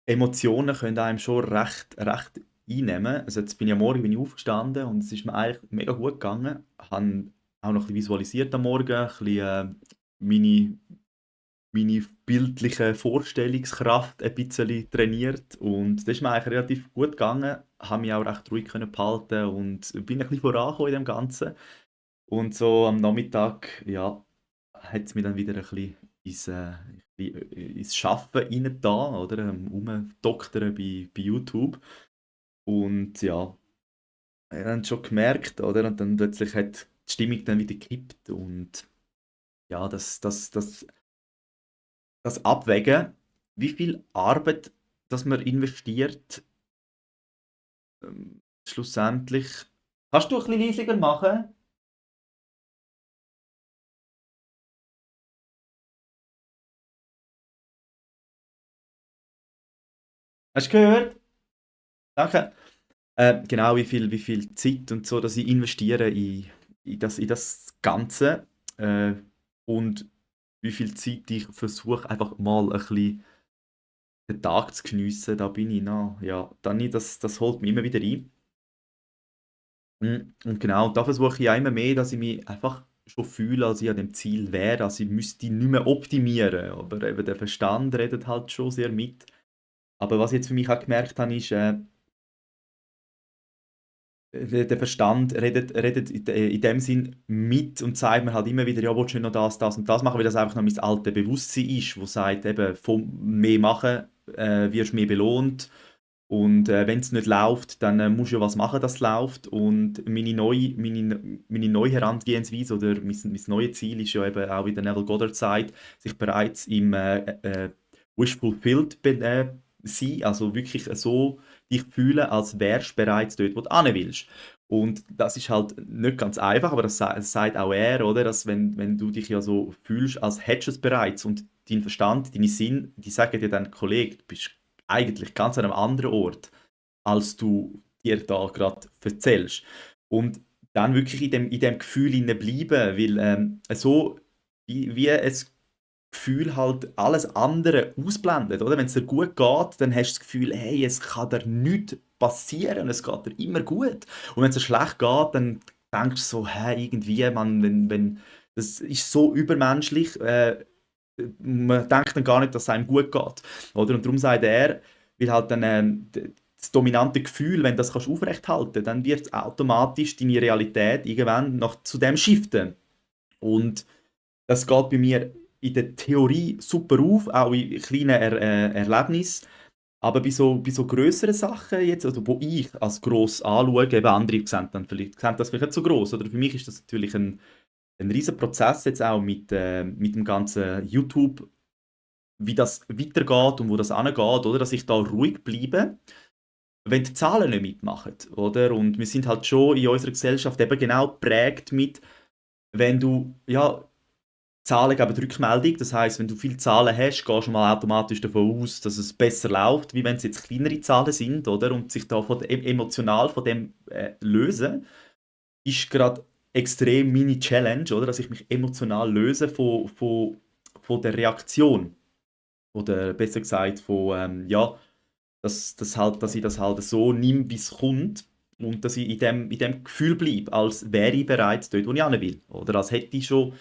Emotionen können einem schon recht einnehmen. Also, jetzt bin ich aufgestanden und es ist mir eigentlich mega gut gegangen. Habe auch noch ein bisschen visualisiert am Morgen, ein bisschen, meine meine bildliche Vorstellungskraft ein bisschen trainiert und das ist mir eigentlich relativ gut gegangen. Habe mich auch recht ruhig können behalten und bin ein bisschen vorangekommen in dem Ganzen. Und so am Nachmittag, ja, hat es mich dann wieder ein bisschen ins Schaffen reingetan, oder? Rumdoktern bei YouTube. Und ja, ich habe dann schon gemerkt, oder? Und dann plötzlich hat die Stimmung dann wieder gekippt. Und ja, das Abwägen, wie viel Arbeit, dass man investiert, schlussendlich. Kannst du ein bisschen leisiger machen? Hast du gehört? Danke. Genau, wie viel Zeit und so, dass ich investiere in das Ganze, und wie viel Zeit ich versuche, einfach mal ein bisschen den Tag zu geniessen, da bin ich noch, ja, das holt mich immer wieder ein. Und genau, da versuche ich auch immer mehr, dass ich mich einfach schon fühle, als ich an dem Ziel wäre, also ich müsste nicht mehr optimieren, aber eben der Verstand redet halt schon sehr mit. Aber was ich jetzt für mich auch gemerkt habe, ist, der Verstand redet in dem Sinn mit und zeigt mir halt immer wieder: «Ja, willst du nicht noch das und das machen?» Weil das einfach noch mein altes Bewusstsein ist, wo sagt eben: «Von mehr machen, wirst mehr belohnt und, wenn es nicht läuft, dann, musst du ja was machen, dass es läuft.» Und meine neue Herangehensweise oder mein neues Ziel ist ja eben auch, wie der Neville Goddard sagt, sich bereits im, Wish Fulfilled sein, also wirklich so dich fühlen, als wärst du bereits dort, wo du hin willst. Und das ist halt nicht ganz einfach, aber das sagt auch er, oder? Dass wenn du dich ja so fühlst, als hättest du es bereits und dein Verstand, deine Sinn, die sagen dir dann: «Kollege, du bist eigentlich ganz an einem anderen Ort, als du dir da gerade erzählst.» Und dann wirklich in dem Gefühl bleiben, weil so wie es Gefühl halt alles andere ausblendet, oder? Wenn es dir gut geht, dann hast du das Gefühl, hey, es kann dir nichts passieren, es geht dir immer gut. Und wenn es dir schlecht geht, dann denkst du so, hey, irgendwie, man, das ist so übermenschlich, man denkt dann gar nicht, dass es einem gut geht, oder? Und darum sagt er, weil halt dann das dominante Gefühl, wenn du das kannst aufrechthalten, dann wird automatisch deine Realität irgendwann noch zu dem shiften. Und das geht bei mir in der Theorie super auf, auch in kleinen Erlebnissen. Aber bei so grösseren Sachen jetzt, also wo ich als gross anschaue, eben andere sehen das vielleicht nicht so gross. Oder für mich ist das natürlich ein riesen Prozess jetzt auch mit dem ganzen YouTube, wie das weitergeht und wo das angeht, oder? Dass ich da ruhig bleibe, wenn die Zahlen nicht mitmachen, oder? Und wir sind halt schon in unserer Gesellschaft eben genau geprägt mit, wenn du, ja, Zahlen geben die Rückmeldung. Das heisst, wenn du viele Zahlen hast, gehst du mal automatisch davon aus, dass es besser läuft, wie wenn es jetzt kleinere Zahlen sind, oder? Und sich da emotional von dem lösen, ist gerade extrem meine Challenge, oder? Dass ich mich emotional löse von der Reaktion. Oder besser gesagt, ja, dass ich das halt so nehme, wie es kommt. Und dass ich in dem Gefühl bleibe, als wäre ich bereits dort, wo ich hin will. Oder als hätte ich schon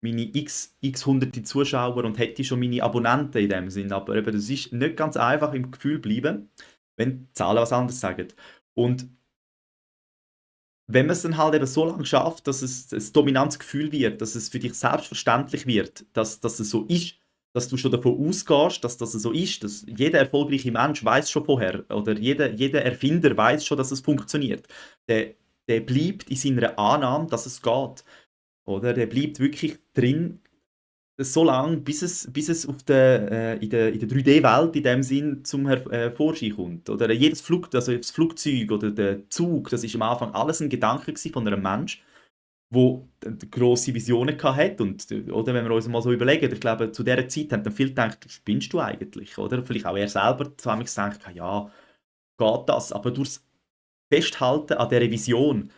meine x hunderte Zuschauer und hätte schon meine Abonnenten in dem Sinn. Aber eben, das ist nicht ganz einfach im Gefühl bleiben, wenn die Zahlen was anderes sagen. Und wenn man es dann halt eben so lange schafft, dass es ein dominantes Gefühl wird, dass es für dich selbstverständlich wird, dass es so ist, dass du schon davon ausgehst, dass das so ist, dass jeder erfolgreiche Mensch weiß schon vorher oder jeder Erfinder weiß schon, dass es funktioniert. Der, der bleibt in seiner Annahme, dass es geht. Oder? Der bleibt wirklich drin, so lange, bis es in der 3D-Welt in dem Sinn zum Vorschein kommt. Oder jedes also das Flugzeug oder der Zug, das ist am Anfang alles ein Gedanke gewesen von einem Mensch, der grosse Visionen hatte. Und, oder, wenn wir uns mal so überlegen, ich glaube, zu dieser Zeit haben dann viele gedacht, spinnst du eigentlich? Oder vielleicht auch er selber zu gedacht, ja, geht das? Aber durchs Festhalten an dieser Vision,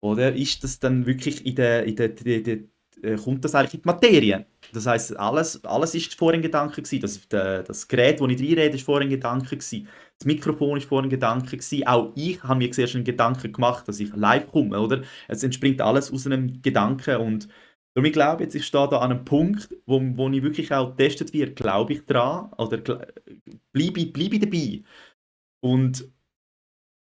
oder, ist das dann wirklich in der kommt das eigentlich in die Materie. Das heisst, alles ist vorher ein Gedanke gewesen. Das Gerät, wo ich reinrede, ist vorher ein Gedanke gewesen. Das Mikrofon ist vorher ein Gedanke gewesen. Auch ich habe mir zuerst einen Gedanken gemacht, dass ich live komme, oder? Es entspringt alles aus einem Gedanken und darum ich glaube jetzt, ich stehe da an einem Punkt, wo ich wirklich auch getestet wird, glaube ich dran oder bleibe ich dabei und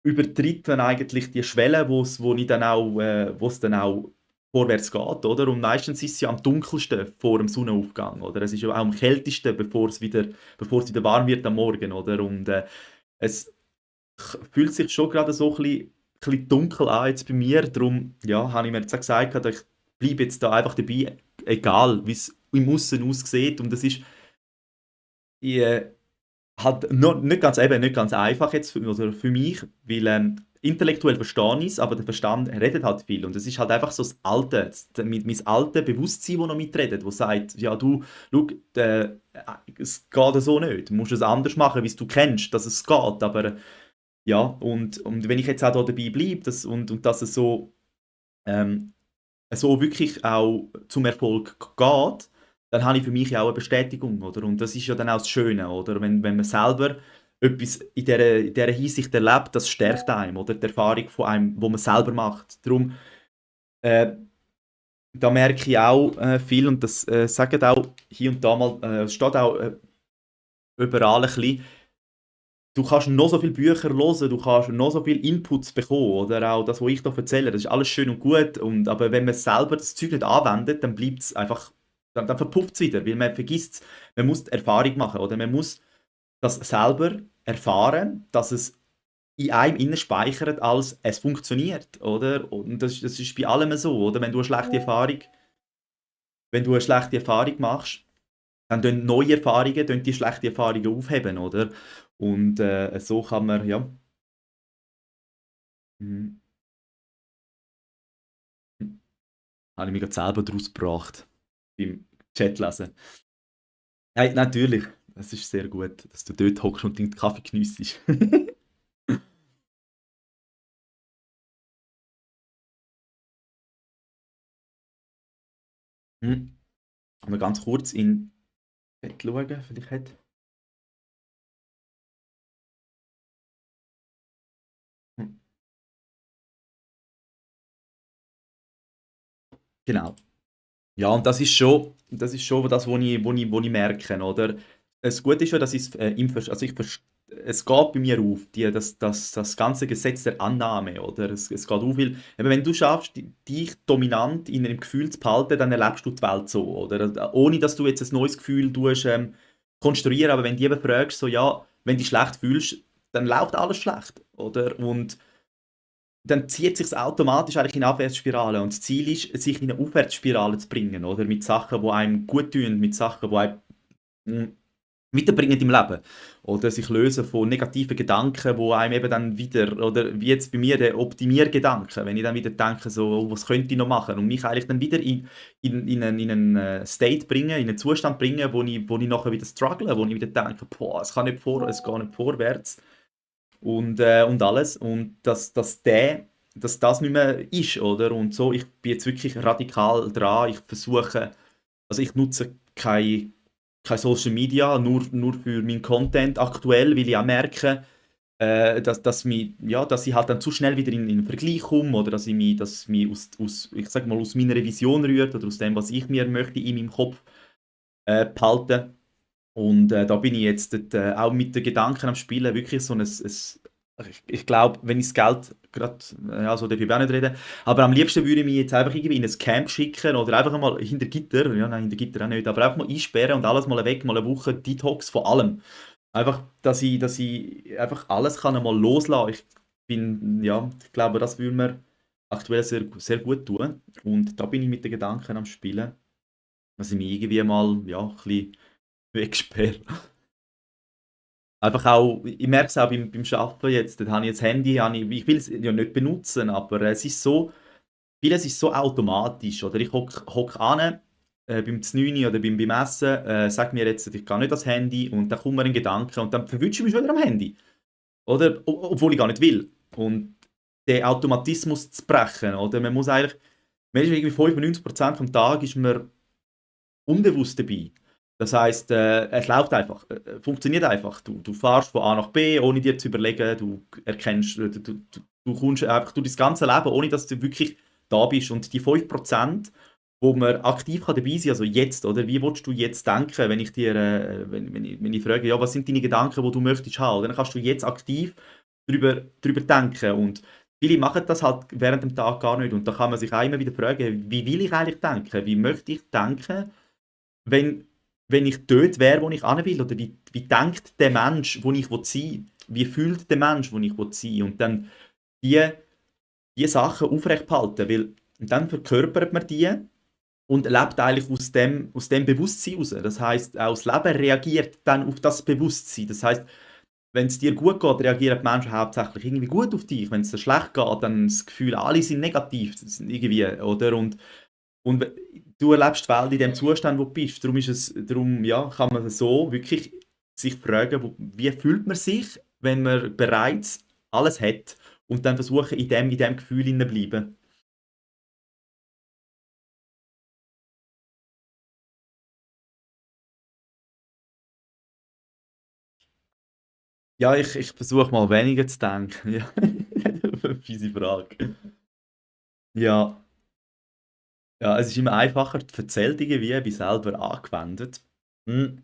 übertritt dann eigentlich die Schwelle, wo es dann auch vorwärts geht, oder? Und meistens ist es ja am dunkelsten vor dem Sonnenaufgang, oder? Es ist ja auch am kältesten, bevor es wieder warm wird am Morgen, oder? Und es fühlt sich schon gerade so ein bisschen dunkel an jetzt bei mir, darum ja, habe ich mir jetzt auch gesagt, ich bleibe jetzt da einfach dabei, egal wie es im Aussen aussieht und das ist äh, halt nicht ganz einfach jetzt für mich, weil intellektuell verstehe ich es, aber der Verstand redet halt viel. Und es ist halt einfach so mein altes Bewusstsein, das noch mitredet, das sagt, ja du, schau, es geht so nicht. Du musst es anders machen, wie es du kennst, dass es geht. Aber ja, und wenn ich jetzt auch da dabei bleibe und dass es ähm, so wirklich auch zum Erfolg geht, dann habe ich für mich ja auch eine Bestätigung, oder? Und das ist ja dann auch das Schöne, oder? Wenn man selber etwas in dieser Hinsicht erlebt, das stärkt einem, oder? Die Erfahrung von einem, wo man selber macht. Darum, äh, da merke ich auch viel, und das sagen auch hier und da mal, es steht auch überall ein bisschen, du kannst noch so viele Bücher hören, du kannst noch so viele Inputs bekommen, oder auch das, was ich da erzähle, das ist alles schön und gut, aber wenn man selber das Zeug nicht anwendet, dann bleibt es einfach, dann verpufft es wieder, weil man vergisst es, man muss die Erfahrung machen, oder man muss das selber erfahren, dass es in einem innen speichert, als es funktioniert, oder? Und das ist bei allem so, oder? Wenn du eine schlechte Erfahrung machst, dann tun neue Erfahrungen die schlechte Erfahrungen aufheben, oder? Und so kann man, ja. Mhm. Habe ich mich gerade selber daraus gebracht beim Chat lesen. Hey, natürlich, es ist sehr gut, dass du dort hockst und den Kaffee geniessest. Hm. Mal ganz kurz in Bett schauen, vielleicht hat. Hm. Genau. Ja, und das ist schon das, wo ich merke, oder? Das Gute ist ja, dass ich also es geht bei mir auf, das ganze Gesetz der Annahme, oder? Es geht auf, weil, eben, wenn du schaffst, dich dominant in einem Gefühl zu behalten, dann erlebst du die Welt so, oder? Ohne, dass du jetzt ein neues Gefühl konstruieren, aber wenn du eben fragst, so, ja, wenn du dich schlecht fühlst, dann läuft alles schlecht, oder? Und dann zieht sich automatisch eigentlich in eine Abwärtsspirale. Und das Ziel ist, sich in eine Aufwärtsspirale zu bringen, oder? Mit Sachen, die einem gut tun, mit Sachen, die einem mm, weiterbringen im Leben. Oder sich lösen von negativen Gedanken, wo einem eben dann wieder, oder wie jetzt bei mir der Optimiergedanke, wenn ich dann wieder denke, so, oh, was könnte ich noch machen? Und mich eigentlich dann wieder in einen State bringen, in einen Zustand bringen, wo ich nachher wieder struggle, wo ich wieder denke, boah, es geht nicht vorwärts und alles. Und dass das nicht mehr ist, oder? Und so, ich bin jetzt wirklich radikal dran. Also ich nutze kein Social Media, nur für meinen Content aktuell, weil ich auch merke, dass ich halt dann zu schnell wieder in einen Vergleich komme oder dass mich ich sag mal, aus meiner Vision rührt oder aus dem, was ich mir möchte in meinem Kopf behalten. Und da bin ich jetzt auch mit den Gedanken am Spielen wirklich so ich glaube, wenn ich das Geld gerade, ja, so darf ich auch nicht reden, aber am liebsten würde ich mich jetzt einfach irgendwie in ein Camp schicken oder einfach mal hinter Gitter, ja, nein, hinter Gitter auch nicht, aber einfach mal einsperren und alles mal weg, mal eine Woche Detox von allem. Einfach, dass ich einfach alles kann einmal loslassen. Ja, ich glaube, das würde mir aktuell sehr, sehr gut tun. Und da bin ich mit den Gedanken am Spielen, dass ich mich irgendwie mal, ja, ein bisschen wegsperre. Einfach auch, ich merke es auch beim Arbeiten jetzt, da habe ich das Handy, ich will es ja nicht benutzen, aber es ist so, vieles ist so automatisch, oder ich hock an, beim Znüni oder beim Essen, sage mir jetzt, ich gehe nicht ans Handy und dann kommt mir ein Gedanke und dann verwünsche ich mich wieder am Handy, oder? Obwohl ich gar nicht will. Und den Automatismus zu brechen, oder? Man muss eigentlich man ist irgendwie 95% vom Tag ist man unbewusst dabei. Das heisst, es läuft einfach, funktioniert einfach. Du fährst von A nach B, ohne dir zu überlegen, du erkennst, du kommst einfach durch das ganze Leben, ohne dass du wirklich da bist. Und die 5%, wo man aktiv kann dabei sein kann, also jetzt, oder? Wie willst du jetzt denken, wenn ich dir, wenn ich frage, ja, was sind deine Gedanken, die du möchtest haben? Dann kannst du jetzt aktiv drüber denken. Und viele machen das halt während dem Tag gar nicht. Und da kann man sich auch immer wieder fragen, wie will ich eigentlich denken? Wie möchte ich denken, wenn, wenn ich dort wäre, wo ich hin will? Oder wie denkt der Mensch, wo ich sein will? Wie fühlt der Mensch, wo ich sein will? Und dann die, die Sachen aufrecht behalten, weil und dann verkörpert man die und lebt eigentlich aus dem Bewusstsein raus. Das heißt, auch das Leben reagiert dann auf das Bewusstsein. Das heißt, wenn es dir gut geht, reagieren die Menschen hauptsächlich irgendwie gut auf dich. Wenn es dir schlecht geht, dann das Gefühl, alle sind negativ irgendwie, oder? Und du erlebst die Welt in dem Zustand, wo du bist. Darum ja, kann man so wirklich sich fragen, wie fühlt man sich, wenn man bereits alles hat und dann versuchen, in dem Gefühl zu bleiben. Ja, ich versuche mal weniger zu denken. Ja. Fiese Frage. Ja, ja, es ist immer einfacher erzählt irgendwie, wie selber angewendet. Hm.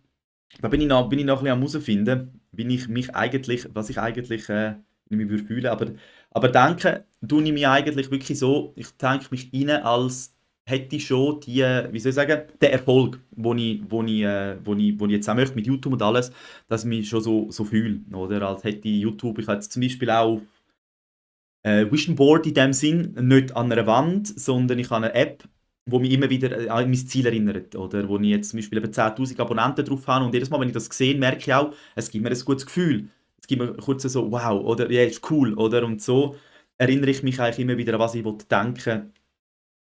Da bin ich noch ein bisschen am herausfinden, was ich eigentlich in mir würde fühlen. Aber denken tue ich mir eigentlich wirklich so, ich denke mich rein, als hätte ich schon wie soll ich sagen, den Erfolg, wo ich jetzt auch möchte mit YouTube und alles, dass ich mich schon so fühle. Oder? Als hätte ich YouTube, ich habe jetzt zum Beispiel auch Vision Board in dem Sinn, nicht an einer Wand, sondern ich habe eine App, wo mich immer wieder an mein Ziel erinnert. Oder wo ich jetzt zum Beispiel eben 10'000 Abonnenten drauf habe und jedes Mal, wenn ich das sehe, merke ich auch, es gibt mir ein gutes Gefühl. Es gibt mir kurz so, wow, oder ja, ist cool, oder? Und so erinnere ich mich eigentlich immer wieder an was ich denken will.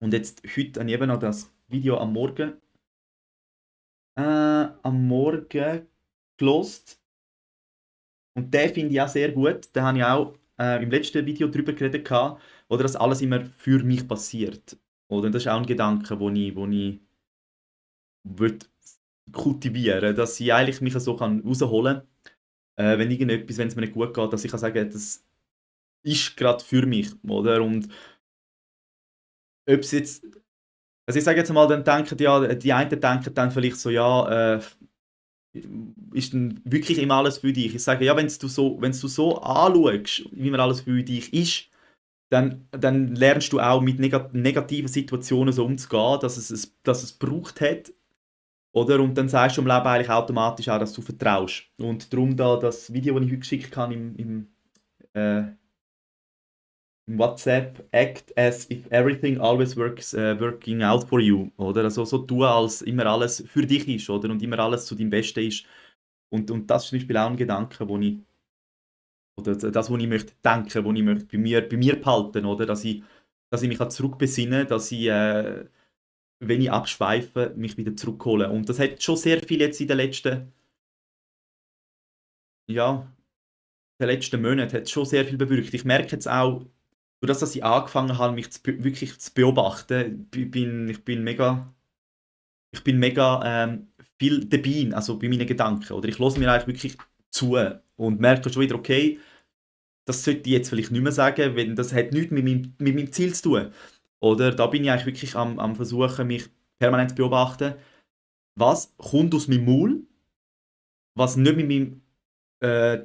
Und jetzt, heute habe ich eben noch das Video am Morgen gelost. Und den finde ich auch sehr gut. Den habe ich auch im letzten Video darüber geredet, oder dass alles immer für mich passiert. Oder das ist auch ein Gedanke, wo ich würde kultivieren, dass ich eigentlich mich so rausholen kann, wenn es mir nicht gut geht, dass ich kann sagen, das ist gerade für mich, oder? Und ob es jetzt, also ich sage jetzt mal, dann denken ja, die einen denken dann vielleicht so, ja, ist dann wirklich immer alles für dich. Ich sage, ja, wenn du so anschaust, wie man alles für dich ist, dann lernst du auch mit negativen Situationen so umzugehen, dass es gebraucht hat, oder? Und dann sagst du im Leben eigentlich automatisch auch, dass du vertraust. Und darum da das Video, das ich heute geschickt habe äh, im WhatsApp, act as if everything always working out for you, oder? Also so tun, als immer alles für dich ist, oder? Und immer alles zu deinem Besten ist. Und das ist zum Beispiel auch ein Gedanke, oder das, was ich möchte denken, was ich möchte bei mir behalten, oder? Dass ich mich zurückbesinnen kann, dass ich, wenn ich abschweife, mich wieder zurückhole. Und das hat schon sehr viel jetzt in den ja, den letzten Monaten hat schon sehr viel bewirkt. Ich merke jetzt auch, durch das, dass ich angefangen habe, mich wirklich zu beobachten, ich bin mega viel dabei, also bei meinen Gedanken. Oder ich höre mir eigentlich wirklich zu und merke schon wieder, okay, das sollte ich jetzt vielleicht nicht mehr sagen, weil das hat nichts mit meinem Ziel zu tun. Oder da bin ich eigentlich wirklich am Versuchen, mich permanent zu beobachten, was kommt aus meinem Maul, was nicht äh,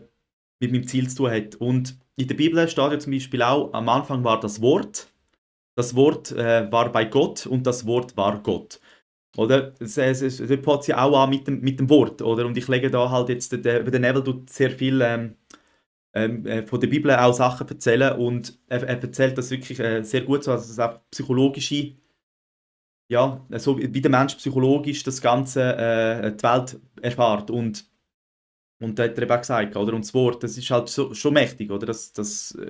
mit meinem Ziel zu tun hat. Und in der Bibel steht ja zum Beispiel auch, am Anfang war das Wort war bei Gott und das Wort war Gott. Oder? Es fängt ja auch an mit dem Wort, oder? Und ich lege da halt jetzt, der Neville tut sehr viel von der Bibel auch Sachen erzählen und er erzählt das wirklich sehr gut so, also es auch psychologische, ja, so wie der Mensch psychologisch das Ganze, die Welt erfährt und da hat er eben auch gesagt, oder? Und das Wort, das ist halt schon mächtig, oder?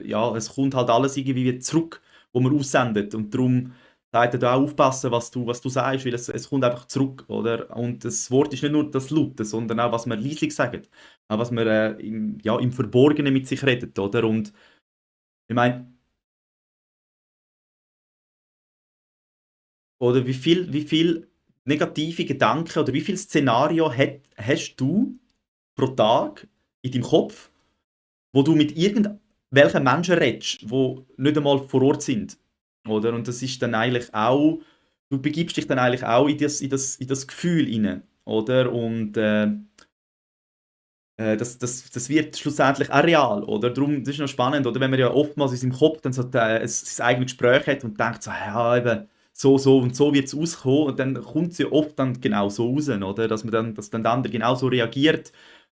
Ja, es kommt halt alles irgendwie wieder zurück, wo man aussendet und darum sagt er da auch aufpassen, was du sagst, weil es kommt einfach zurück, oder? Und das Wort ist nicht nur das Laute, sondern auch, was man leislich sagt, auch was man ja, im Verborgenen mit sich redet, oder? Und ich meine, oder wie viel negative Gedanken oder wie viel Szenario hast du pro Tag in deinem Kopf, wo du mit irgendwelchen Menschen redest, die nicht einmal vor Ort sind, oder? Und das ist dann eigentlich auch, du begibst dich dann eigentlich auch in das Gefühl hinein, oder? Und das wird schlussendlich auch real, oder? Darum, das ist noch spannend, oder? Wenn man ja oftmals in seinem Kopf dann so sein eigenes Gespräch hat und denkt so, ja, eben, so, so und so wird es auskommen, und dann kommt es ja oft dann genau so raus, oder? Dass dann der andere genauso reagiert,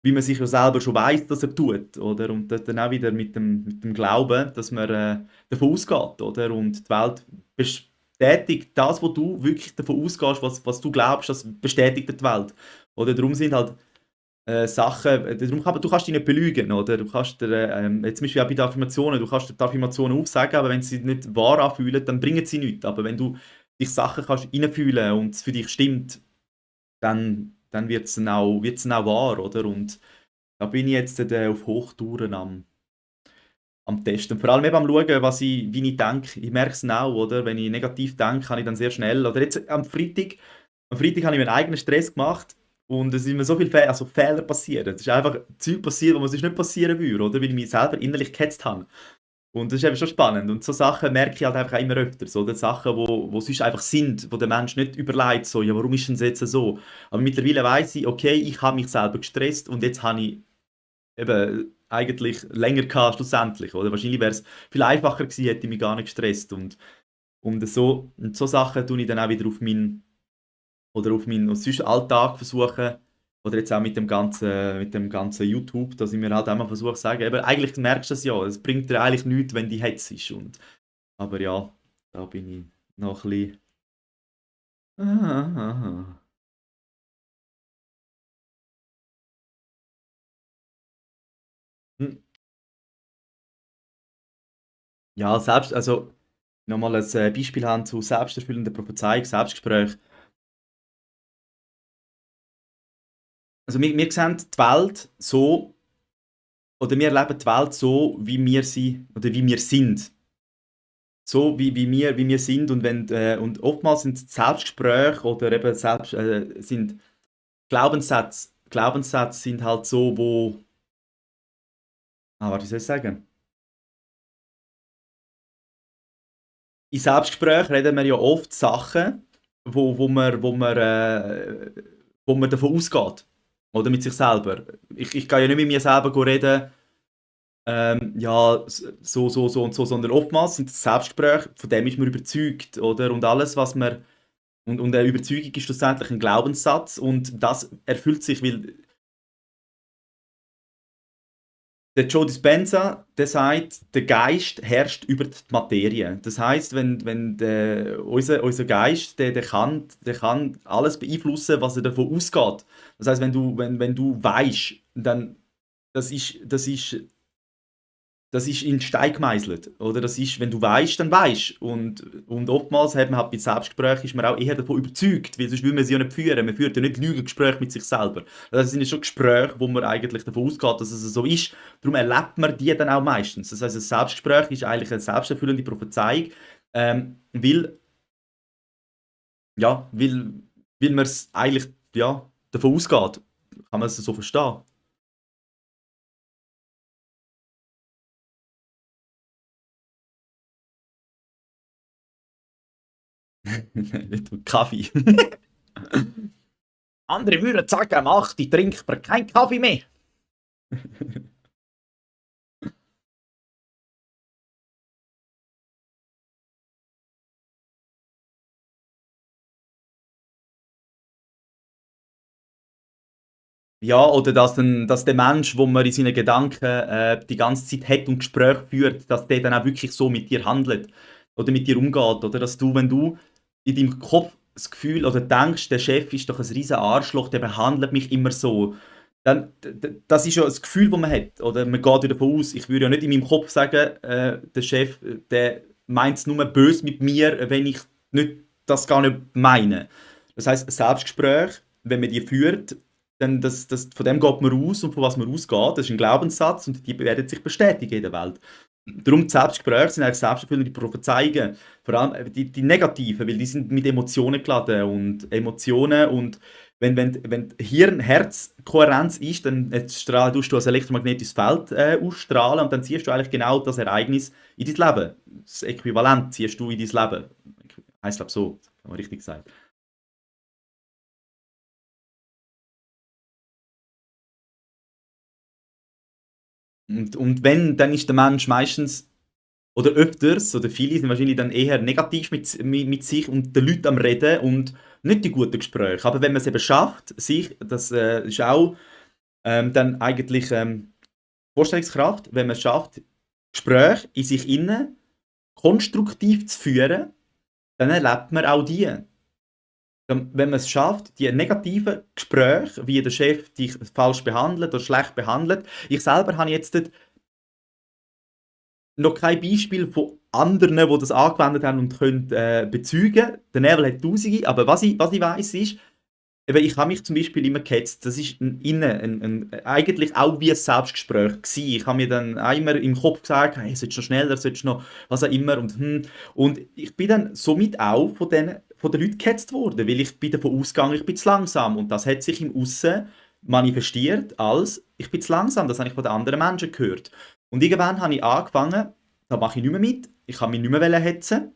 wie man sich ja selber schon weiß, dass er tut, oder? Und das dann auch wieder mit dem Glauben, dass man davon ausgeht, oder? Und die Welt bestätigt das, wo du wirklich davon ausgehst, was du glaubst, das bestätigt die Welt. Oder darum sind halt Sachen, darum du kannst dich nicht belügen, oder? Du kannst jetzt zum Beispiel auch bei den Affirmationen, du kannst dir die Affirmationen aufsagen, aber wenn sie sich nicht wahr anfühlen, dann bringen sie nichts. Aber wenn du dich Sachen kannst reinfühlen und es für dich stimmt, dann wird's dann auch wahr, oder? Und da bin ich jetzt auf Hochtouren am Testen. Vor allem eben am Schauen, wie ich denke. Ich merke es auch, oder? Wenn ich negativ denke, kann ich dann sehr schnell. Oder jetzt am Freitag habe ich mir einen eigenen Stress gemacht und es sind mir so viele Fehler passiert. Es ist einfach Zeug passiert, wo man sonst nicht passieren würde, oder? Weil ich mich selber innerlich gehetzt habe. Und das ist eben schon spannend. Und so Sachen merke ich halt einfach auch immer öfter. So, oder Sachen, wo sonst einfach sind, wo der Mensch nicht überlegt, so, ja, warum ist denn das jetzt so? Aber mittlerweile weiß ich, okay, ich habe mich selber gestresst und jetzt habe ich eben eigentlich länger gehabt, schlussendlich. Oder? Wahrscheinlich wäre es viel einfacher gewesen, hätte ich mich gar nicht gestresst. Und so Sachen tue ich dann auch wieder auf meinen sonst Alltag versuchen, oder jetzt auch mit dem ganzen YouTube, dass ich mir halt einmal versuche zu sagen, eben, eigentlich merkst du das ja, es bringt dir eigentlich nichts, wenn die hetzt ist. Aber ja, da bin ich noch ein bisschen. Ah. Hm. Ja, also nochmal ein Beispiel haben zu selbsterfüllender Prophezeiung, Selbstgespräch. Also wir sehen die Welt so, oder wir erleben die Welt so, wie wir sie, oder wie wir sind. So wie wir sind, und oftmals sind Selbstgespräche oder eben sind Glaubenssätze sind halt so, warte, wie soll ich sagen? In Selbstgesprächen reden wir ja oft Sachen, wo man davon ausgeht, oder mit sich selber. Ich gehe ja nicht mit mir selber reden, ja, so und so, sondern oftmals sind es Selbstgespräche, von dem ist man überzeugt, oder? Und alles, was man und eine Überzeugung ist schlussendlich ein Glaubenssatz, und das erfüllt sich, weil der Joe Dispenza, der sagt, der Geist herrscht über die Materie. Das heißt, wenn unser Geist, der kann alles beeinflussen, was er davon ausgeht. Das heißt, wenn du weißt, dann das ist in Stein gemeißelt, oder? Das ist, wenn du weißt, dann weißt. Und oftmals hat man halt bei Selbstgesprächen ist man auch eher davon überzeugt, weil sonst will man sie ja nicht führen. Man führt ja nicht Lügengespräche mit sich selber. Das sind ja schon Gespräche, wo man eigentlich davon ausgeht, dass es so ist. Darum erlebt man die dann auch meistens. Das heißt, ein Selbstgespräch ist eigentlich eine selbsterfüllende Prophezeiung, weil, ja, weil man es eigentlich, ja, davon ausgeht. Kann man es so verstehen? Nicht mit Kaffee. Andere würden sagen, am 8 trinkt man keinen Kaffee mehr. Ja, oder dass der Mensch, wo man in seinen Gedanken die ganze Zeit hat und Gespräche führt, dass der dann auch wirklich so mit dir handelt oder mit dir umgeht. Oder dass du, wenn du in deinem Kopf das Gefühl oder denkst, der Chef ist doch ein riesen Arschloch, der behandelt mich immer so, dann, das ist ja das Gefühl, das man hat. Oder man geht ja davon aus, ich würde ja nicht in meinem Kopf sagen, der Chef, der meint es nur böse mit mir, wenn ich das gar nicht meine. Das heißt, Selbstgespräch, wenn man die führt, dann von dem geht man aus, und von was man ausgeht, das ist ein Glaubenssatz, und die werden sich bestätigen in der Welt. Darum die Selbstgespräche sind eigentlich selbsterfüllende Prophezeiungen. Vor allem die negativen, weil die sind mit Emotionen geladen und Emotionen und wenn Hirn-Herz-Kohärenz ist, dann tust du ein elektromagnetisches Feld ausstrahlen und dann ziehst du eigentlich genau das Ereignis in dein Leben. Das Äquivalent ziehst du in dein Leben. Heißt glaube so, haben wir richtig gesagt. Und wenn, dann ist der Mensch meistens oder öfters, oder viele sind wahrscheinlich dann eher negativ mit sich und den Leuten am Reden und nicht die guten Gespräche. Aber wenn man es eben schafft, sich, das ist auch dann eigentlich Vorstellungskraft, wenn man es schafft, Gespräche in sich innen konstruktiv zu führen, dann erlebt man auch die. Wenn man es schafft, die negativen Gespräche, wie der Chef dich falsch behandelt oder schlecht behandelt. Ich selber habe jetzt noch kein Beispiel von anderen, die das angewendet haben und können bezeugen. Der Nerval hat Tausende, aber was ich weiss ist, eben, ich habe mich zum Beispiel immer gehetzt. Das ist eigentlich auch wie ein Selbstgespräch gewesen. Ich habe mir dann auch immer im Kopf gesagt, hey, solltest du noch schneller, solltest du noch was auch immer und ich bin dann somit auch von den Leuten gehetzt worden, weil ich bin davon ausgegangen, ich bin zu langsam und das hat sich im Aussen manifestiert als ich bin zu langsam. Das habe ich von den anderen Menschen gehört. Und irgendwann habe ich angefangen, da mache ich nicht mehr mit, ich kann mich nicht mehr hetzen,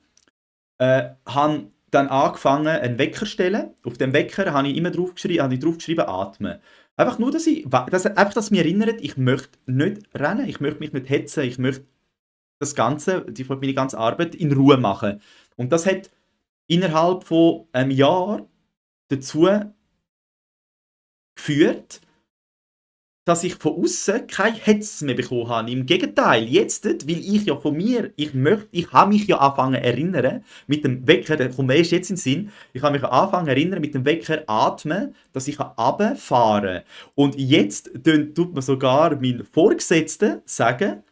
habe dann angefangen, einen Wecker zu stellen. Auf dem Wecker habe ich immer draufgeschrieben, atmen. Einfach nur, dass mich erinnert, ich möchte nicht rennen, ich möchte mich nicht hetzen, ich möchte meine ganze Arbeit in Ruhe machen. Und das hat innerhalb von einem Jahr dazu geführt, dass ich von außen kein Hetz mehr bekommen habe. Im Gegenteil, jetzt, weil ich ja von mir, ich habe mich ja angefangen zu erinnern, mit dem Wecker, der kommt mir erst jetzt in den Sinn, ich habe mich angefangen zu erinnern, mit dem Wecker atmen, dass ich runterfahren kann. Und jetzt tut mir sogar mein Vorgesetzter sagen,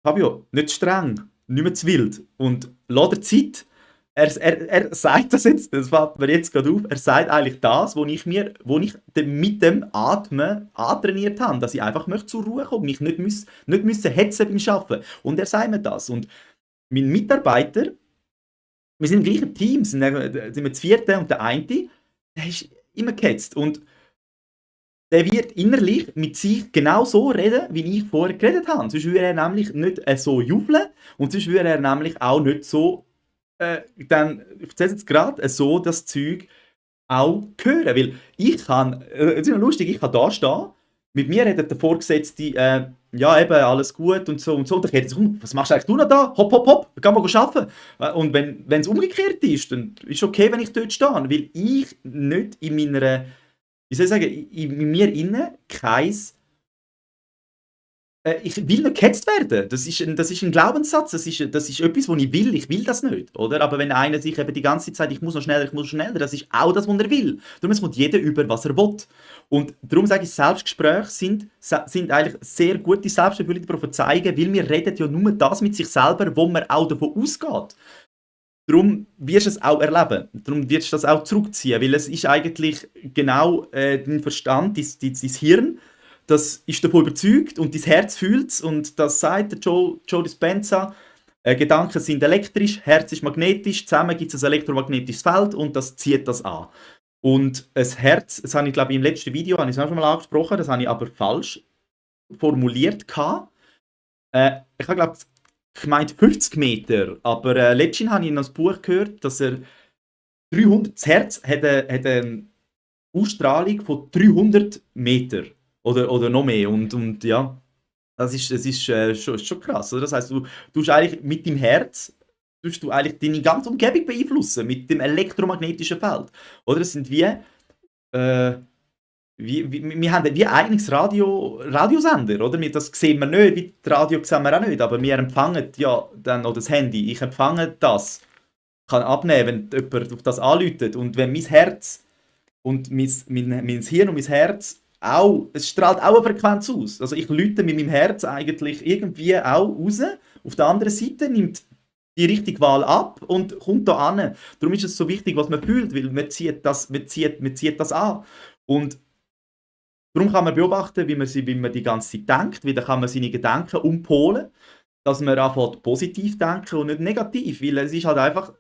Fabio, nicht streng, nicht mehr zu wild und lass dir Zeit. Er sagt das jetzt, das fällt mir jetzt gerade auf, er sagt eigentlich das, wo ich mit dem Atmen antrainiert habe, dass ich einfach möchte zur Ruhe kommen, mich nicht müssen hetzen beim Arbeiten. Und er sagt mir das. Und mein Mitarbeiter, wir sind im gleichen Team, sind wir zu vierten und der eine, der ist immer gehetzt. Und der wird innerlich mit sich genau so reden, wie ich vorher geredet habe. Sonst würde er nämlich nicht so jubeln und sonst würde er nämlich auch nicht so dann, ich erzähle jetzt gerade, so das Zeug auch hören. Weil ich kann, es ist noch lustig, ich kann da stehen, mit mir redet der Vorgesetzte, ja eben, alles gut und so und so. Und dann redet er, was machst du eigentlich du noch da? Hopp, hopp, hopp, geh mal arbeiten. Und wenn es umgekehrt ist, dann ist es okay, wenn ich dort stehe, weil ich nicht in meiner, wie soll ich sagen, in mir innen kein ich will nicht gehetzt werden. Das ist ein Glaubenssatz. Das ist etwas, was ich will. Ich will das nicht, oder? Aber wenn einer sich eben die ganze Zeit, ich muss schneller, das ist auch das, was er will. Darum es kommt jeder über, was er will. Und darum sage ich, Selbstgespräche sind eigentlich sehr gute selbsterfüllende Prophezeiungen, weil wir reden ja nur das mit sich selber, wo man auch davon ausgeht. Darum wirst du es auch erleben. Darum wirst du das auch zurückziehen, weil es ist eigentlich genau dein Verstand, dein Hirn, das ist davon überzeugt und dein Herz fühlt es und das sagt der Joe Dispenza. Gedanken sind elektrisch, Herz ist magnetisch, zusammen gibt es ein elektromagnetisches Feld und das zieht das an. Und ein Herz, das habe ich glaube ich im letzten Video habe ich es auch schon mal angesprochen, das habe ich aber falsch formuliert gehabt. Ich habe glaube ich meinte 50 Meter, aber letztens habe ich in einem Buch gehört, dass er 300, das Herz hat eine Ausstrahlung von 300 Meter oder noch mehr und ja, das ist schon krass. Oder? Das heißt, du tust eigentlich mit dem Herz tust du eigentlich deine ganze Umgebung beeinflussen mit dem elektromagnetischen Feld. Oder es sind wir haben wie eigenes Radiosender, oder? Das sehen wir nicht, wie das Radio sehen wir auch nicht, aber wir empfangen ja dann, oder das Handy, ich empfange das, kann abnehmen, wenn jemand auf das anläutet und wenn mein Herz und mein Hirn und mein Herz auch, es strahlt auch eine Frequenz aus. Also ich läute mit meinem Herz eigentlich irgendwie auch raus. Auf der anderen Seite nimmt die richtige Wahl ab und kommt da an. Darum ist es so wichtig, was man fühlt, weil man zieht das an. Und darum kann man beobachten, wie man die ganze Zeit denkt, wie dann kann man seine Gedanken umpolen. dass man anfängt positiv denken und nicht negativ, weil es ist halt einfach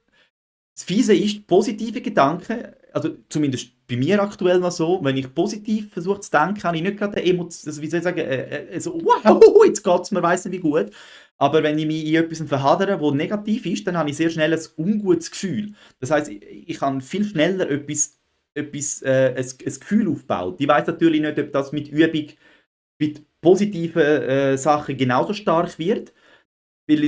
das Fiese ist, positive Gedanken, also zumindest bei mir aktuell noch so, wenn ich positiv versuche zu denken, habe ich nicht gerade also wie soll ich sagen, so, wow, jetzt geht es mir, weiss nicht wie gut. Aber wenn ich mich in etwas verhadere, wo negativ ist, dann habe ich sehr schnell ein ungutes Gefühl. Das heißt, ich kann viel schneller ein Gefühl aufbauen. Ich weiß natürlich nicht, ob das mit Übung, mit positiven Sachen genauso stark wird. Weil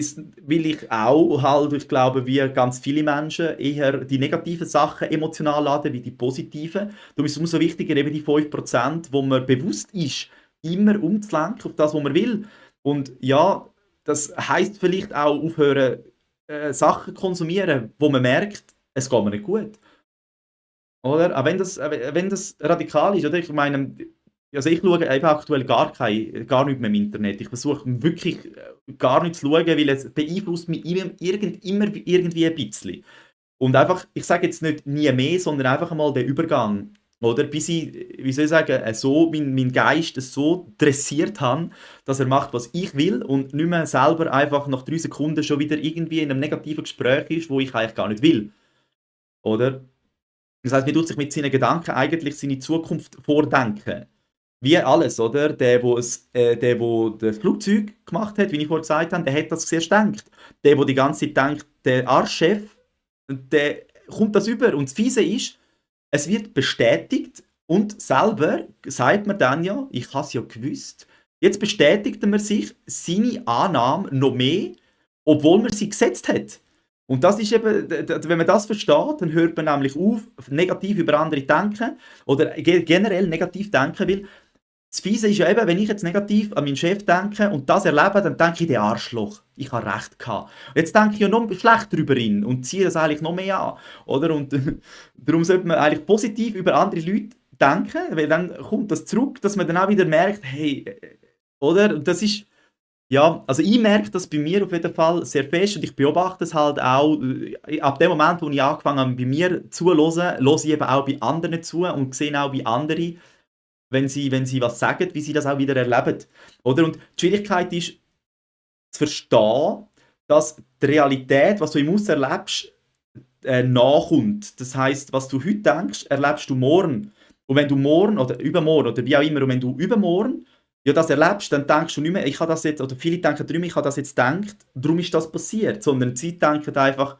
ich auch halt, ich glaube, wie ganz viele Menschen eher die negativen Sachen emotional laden wie die positiven. Darum ist es umso wichtiger, eben die 5%, wo man bewusst ist, immer umzulenken auf das, was man will. Und ja, das heisst vielleicht auch aufhören, Sachen konsumieren, wo man merkt, es geht mir nicht gut. Oder? Auch wenn das radikal ist, oder? Ich meine, also ich schaue eben aktuell gar nicht mehr im Internet. Ich versuche wirklich gar nicht zu schauen, weil es beeinflusst mich immer irgendwie ein bisschen. Und einfach, ich sage jetzt nicht nie mehr, sondern einfach einmal den Übergang. Oder? Bis ich, wie soll ich sagen, so mein Geist so dressiert habe, dass er macht, was ich will und nicht mehr selber einfach nach 3 Sekunden schon wieder irgendwie in einem negativen Gespräch ist, wo ich eigentlich gar nicht will. Oder? Das heißt, man tut sich mit seinen Gedanken eigentlich seine Zukunft vordenken. Wie alles, oder? Der das Flugzeug gemacht hat, wie ich vorhin gesagt habe, der hat das zuerst gedacht. Der die ganze Zeit denkt, der Arschchef, der kommt das über. Und das Fiese ist, es wird bestätigt und selber sagt man dann ja, ich habe es ja gewusst. Jetzt bestätigt man sich seine Annahme noch mehr, obwohl man sie gesetzt hat. Und das ist eben, wenn man das versteht, dann hört man nämlich auf, negativ über andere denken oder generell negativ denken, weil das Fiese ist ja eben, wenn ich jetzt negativ an meinen Chef denke und das erlebe, dann denke ich, der Arschloch, ich habe recht gehabt. Jetzt denke ich ja noch schlechter über ihn und ziehe das eigentlich noch mehr an, oder? Und darum sollte man eigentlich positiv über andere Leute denken, weil dann kommt das zurück, dass man dann auch wieder merkt, hey, oder? Und das ist, ja, also ich merke das bei mir auf jeden Fall sehr fest und ich beobachte es halt auch, ab dem Moment, wo ich angefangen habe, bei mir zuzuhören, höre ich eben auch bei anderen zu und sehe auch bei anderen, wenn sie was sagen, wie sie das auch wieder erleben. Oder? Und die Schwierigkeit ist, zu verstehen, dass die Realität, was du im Aussen erlebst, nachkommt. Das heißt, was du heute denkst, erlebst du morgen. Und wenn du morgen oder übermorgen oder wie auch immer, und wenn du übermorgen ja, das erlebst, dann denkst du nicht mehr, ich habe das jetzt, oder viele denken nicht mehr, ich habe das jetzt gedacht, darum ist das passiert, sondern sie denken einfach,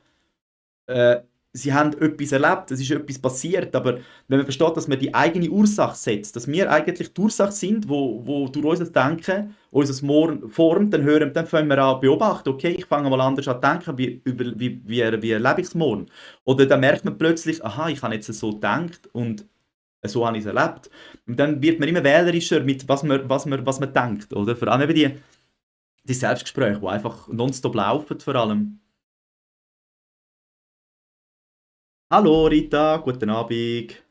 äh, sie haben etwas erlebt, es ist etwas passiert, aber wenn man versteht, dass man die eigene Ursache setzt, dass wir eigentlich die Ursache sind, wo durch unser Denken unser Morgen formt, dann fangen wir an zu beobachten, okay, ich fange mal anders an zu denken, wie erlebe ich es morgen? Oder dann merkt man plötzlich, aha, ich habe jetzt so gedacht und so habe ich es erlebt. Und dann wird man immer wählerischer mit was man denkt, oder? Vor allem eben die Selbstgespräche, die einfach nonstop laufen vor allem. Hallo Rita, guten Abend.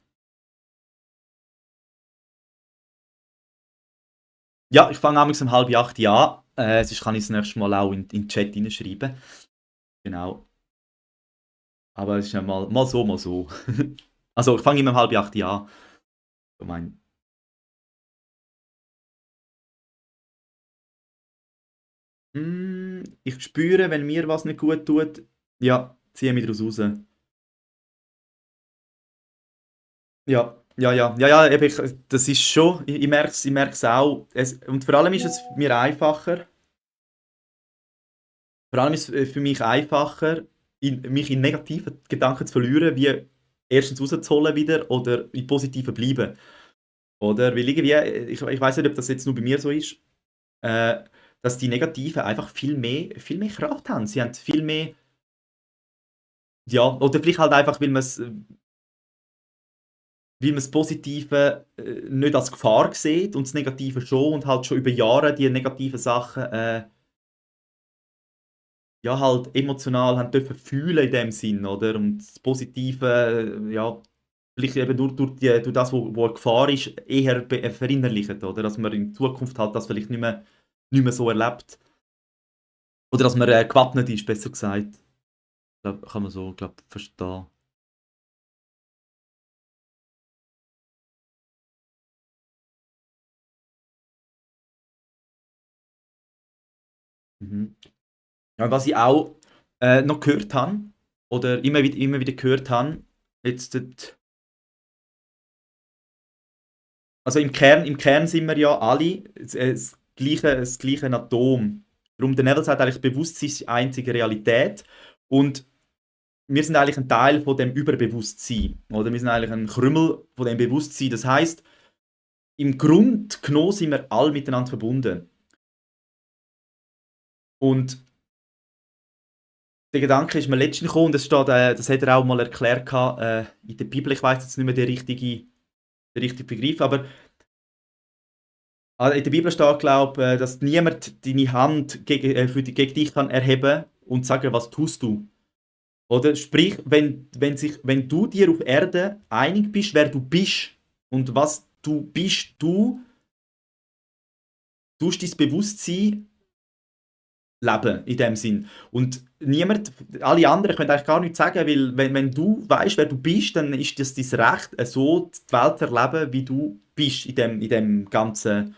Ja, ich fange abends um 7:30 an. Sonst kann ich das nächste Mal auch in den Chat hineinschreiben. Genau. Aber es ist ja mal so, mal so. Also, ich fange immer um 7:30 an. So mein, ich spüre, wenn mir was nicht gut tut, ja, ziehe mich daraus raus. Ja, ja, ja, ja, ja, eben, das ist schon, ich merke es auch. Und vor allem ist es mir einfacher, vor allem ist es für mich einfacher, mich in negativen Gedanken zu verlieren, wie erstens rauszuholen wieder oder in positiven bleiben. Oder? Weil irgendwie, ich weiß nicht, ob das jetzt nur bei mir so ist, äh, dass die Negativen einfach viel mehr Kraft haben. Sie haben viel mehr, ja, oder vielleicht halt einfach, weil man das Positive nicht als Gefahr sieht und das Negative schon und halt schon über Jahre die negativen Sachen ja, halt emotional haben dürfen fühlen in dem Sinn, oder? Und das Positive, ja, vielleicht eben durch das, wo eine Gefahr ist, eher verinnerlichen, oder? Dass man in Zukunft halt das vielleicht nicht mehr so erlebt. Oder dass man gewappnet ist, besser gesagt. Kann man so, glaub, verstehen. Mhm. Ja, was ich auch noch gehört habe, oder immer wieder gehört habe, jetzt, also im Kern sind wir ja alle das gleiche Atom. Darum, der Neville sagt eigentlich, Bewusstsein ist die einzige Realität. Und wir sind eigentlich ein Teil von dem Überbewusstsein. Oder wir sind eigentlich ein Krümmel von dem Bewusstsein. Das heißt, im Grund genommen sind wir alle miteinander verbunden. Und der Gedanke ist mir letztens gekommen, und das hat er auch mal erklärt in der Bibel, ich weiß jetzt nicht mehr den richtigen Begriff, aber in der Bibel steht, glaube ich, dass niemand deine Hand gegen dich kann erheben und sagen, was tust du. Oder sprich, wenn du dir auf Erde einig bist, wer du bist und was du bist, du tust dein Bewusstsein leben, in dem Sinn. Und niemand, alle anderen können eigentlich gar nichts sagen, weil wenn du weißt, wer du bist, dann ist das dein Recht, so die Welt zu erleben, wie du bist, in dem ganzen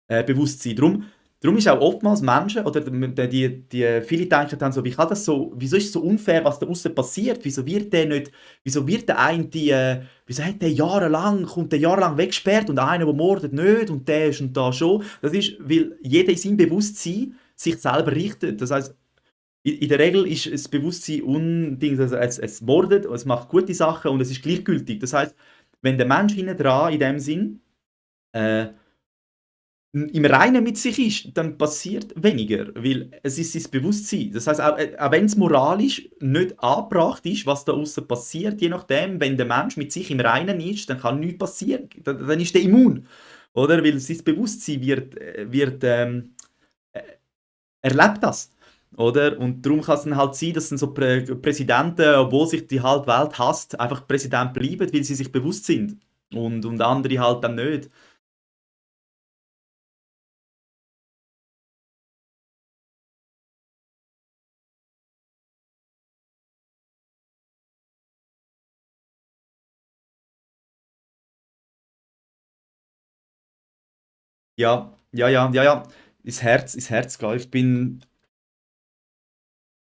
Bewusstsein. Darum ist auch oftmals Menschen, oder viele denken dann so, wie kann das so, wieso ist es so unfair, was da außen passiert? Wieso wird der eine wieso hat der jahrelang, kommt der jahrelang weggesperrt und einer, der mordet, nicht und der ist und da schon. Das ist, weil jeder in seinem Bewusstsein sich selber richtet. Das heißt, in der Regel ist das Bewusstsein undings, also es mordet, es macht gute Sachen und es ist gleichgültig. Das heißt, wenn der Mensch hinten dran in dem Sinn äh, im Reinen mit sich ist, dann passiert weniger, weil es ist sein Bewusstsein. Das heißt, auch wenn es moralisch nicht angebracht ist, was da außen passiert, je nachdem, wenn der Mensch mit sich im Reinen ist, dann kann nichts passieren. Dann ist er immun, oder? Weil sein Bewusstsein erlebt das, oder? Und darum kann es dann halt sein, dass dann so Präsidenten, obwohl sich die halbe Welt hasst, einfach Präsident bleiben, weil sie sich bewusst sind. Und andere halt dann nicht. Ja, ja, ja, ja, ja. Ins Herz gehen. Ich bin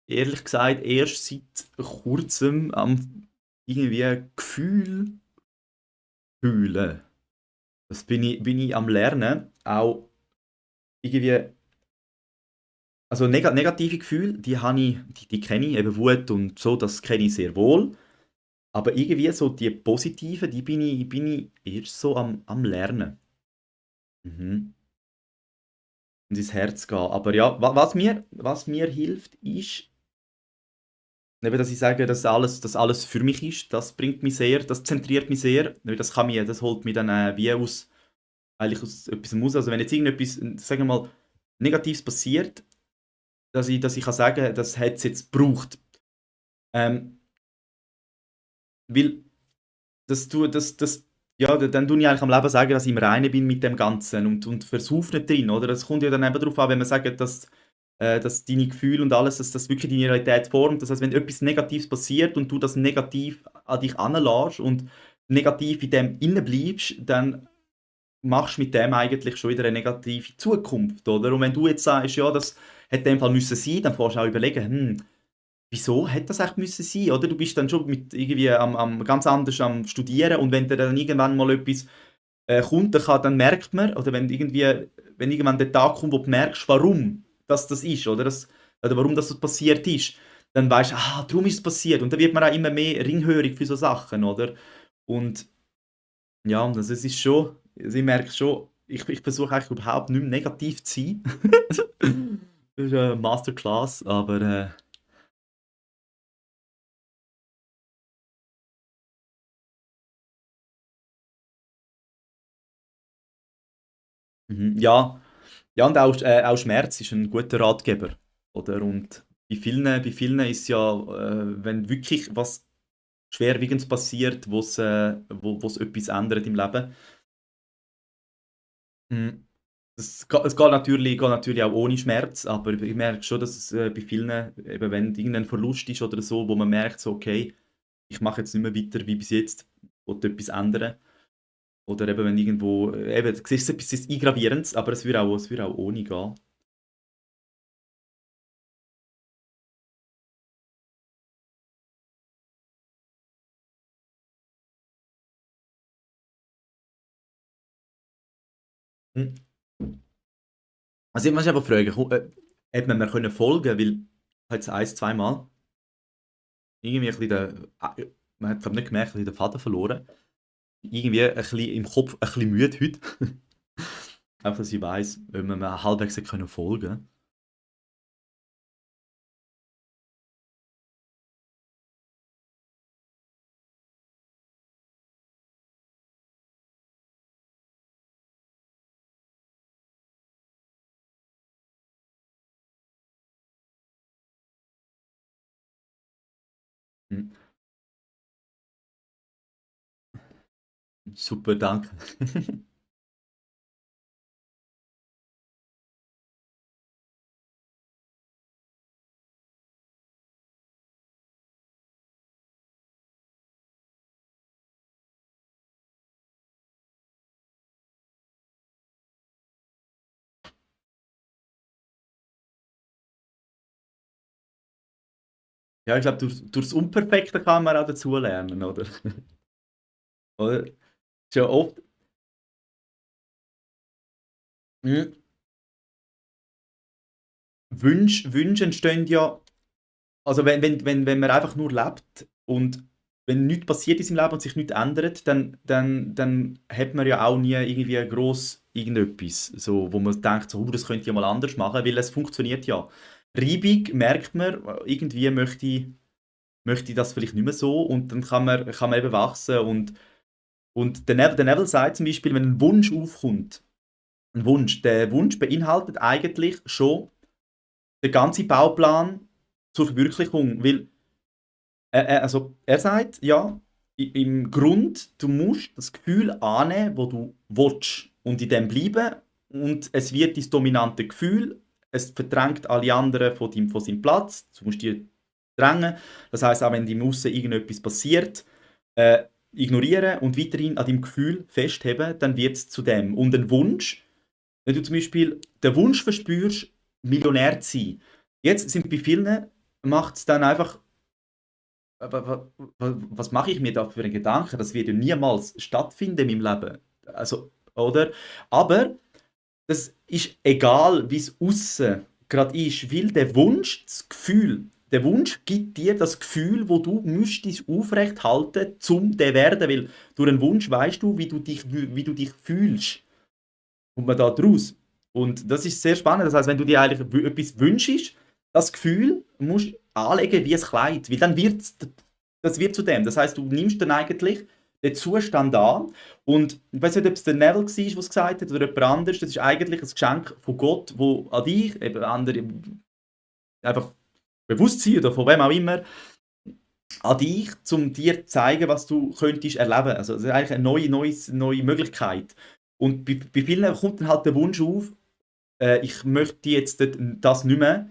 ehrlich gesagt erst seit kurzem am irgendwie Gefühl fühlen. Das bin ich am Lernen. Auch irgendwie, also negative Gefühle, die kenne ich, eben Wut und so, das kenne ich sehr wohl. Aber irgendwie so die positiven, bin ich erst so am Lernen. Mhm. Und ins Herz gehen. Aber ja, was mir hilft, ist, eben, dass ich sage, dass alles für mich ist, das bringt mich sehr, das zentriert mich sehr, weil das holt mich dann wie eigentlich aus etwas raus. Also wenn jetzt irgendetwas, sagen wir mal, Negatives passiert, dass ich kann sagen, das hat es jetzt gebraucht. Ähm, weil ja, dann tue ich eigentlich am Leben sagen, dass ich im Reinen bin mit dem Ganzen und versauf nicht drin, oder? Es kommt ja dann eben darauf an, wenn man sagt, dass deine Gefühle und alles, dass das wirklich deine Realität formt. Das heißt, wenn etwas Negatives passiert und du das negativ an dich heranlässt und negativ in dem innen bleibst, dann machst du mit dem eigentlich schon wieder eine negative Zukunft, oder? Und wenn du jetzt sagst, ja, das hätte in dem Fall müssen sein, dann kannst du auch überlegen, wieso hätte das echt müssen sein, oder? Du bist dann schon mit irgendwie ganz anders am Studieren und wenn dir dann irgendwann mal etwas kommt, dann merkt man, oder wenn irgendwann der Tag kommt, wo du merkst, warum das ist, oder warum das so passiert ist, dann weißt du, darum ist es passiert. Und dann wird man auch immer mehr ringhörig für so Sachen, oder? Und ja, also es ist schon, also ich merke schon, ich versuche eigentlich überhaupt nicht mehr negativ zu sein. Das ist eine Masterclass, aber ja, ja, und auch Schmerz ist ein guter Ratgeber, oder? Und bei vielen ist ja, wenn wirklich was Schwerwiegendes passiert, wo's etwas ändert im Leben. Hm, geht natürlich auch ohne Schmerz, aber ich merke schon, dass es bei vielen, eben wenn irgendein Verlust ist oder so, wo man merkt, so, okay, ich mache jetzt nicht mehr weiter wie bis jetzt, will etwas ändern. Oder eben, wenn irgendwo, eben, du siehst etwas Eingravierendes, aber es würde auch ohne gehen. Hm. Also ich muss mich aber fragen, hat man mir können folgen, weil jetzt ein, zweimal irgendwie ein bisschen man hat glaub nicht gemerkt, ein bisschen den Faden verloren. Irgendwie ein bisschen im Kopf ein bisschen müde heute. Einfach, dass ich weiss, ob man mir halbwegs hat können folgen. Hm. Super, danke. Ja, ich glaube, durchs Unperfekte kann man auch dazulernen, oder? Oder? Ist ja oft. Hm. Wünsche entstehen ja, also wenn man einfach nur lebt und wenn nichts passiert in seinem Leben und sich nichts ändert, dann hat man ja auch nie irgendwie gross irgendetwas, so, wo man denkt, so, das könnte ich ja mal anders machen, weil es funktioniert ja. Reibung merkt man, irgendwie möchte ich das vielleicht nicht mehr so und dann kann man eben wachsen und der Neville sagt zum Beispiel, wenn ein Wunsch aufkommt, der Wunsch beinhaltet eigentlich schon den ganzen Bauplan zur Verwirklichung, weil also er sagt, ja, im Grund, du musst das Gefühl annehmen, wo du willst und in dem bleiben und es wird dein dominante Gefühl, es verdrängt alle anderen von seinem Platz, du musst die drängen, das heißt auch wenn im Aussen irgendetwas passiert, äh, ignorieren und weiterhin an deinem Gefühl festheben, dann wird es zu dem. Und ein Wunsch, wenn du zum Beispiel den Wunsch verspürst, Millionär zu sein, jetzt sind bei vielen, macht es dann einfach was mache ich mir da für einen Gedanken? Das wird ja niemals stattfinden in meinem Leben. Also, oder? Aber das ist egal, wie es aussen gerade ist, weil der Wunsch, das Gefühl, der Wunsch gibt dir das Gefühl, wo du müsstest aufrecht halten, zum der werden, weil durch einen Wunsch weißt du, wie du dich fühlst. Kommt man da draus. Und das ist sehr spannend. Das heißt, wenn du dir eigentlich etwas wünschst, das Gefühl musst du anlegen wie ein Kleid, weil dann wird das wird zu dem. Das heißt, du nimmst dann eigentlich den Zustand an und ich weiß nicht, ob es der Neville war, der es gesagt hat, oder jemand anderes. Das ist eigentlich ein Geschenk von Gott, wo an dich, eben andere, einfach Bewusstsein oder von wem auch immer, an dich, um dir zu zeigen, was du könntest erleben. Also das ist eigentlich eine neue Möglichkeit. Und bei vielen kommt dann halt der Wunsch auf, ich möchte jetzt das nicht mehr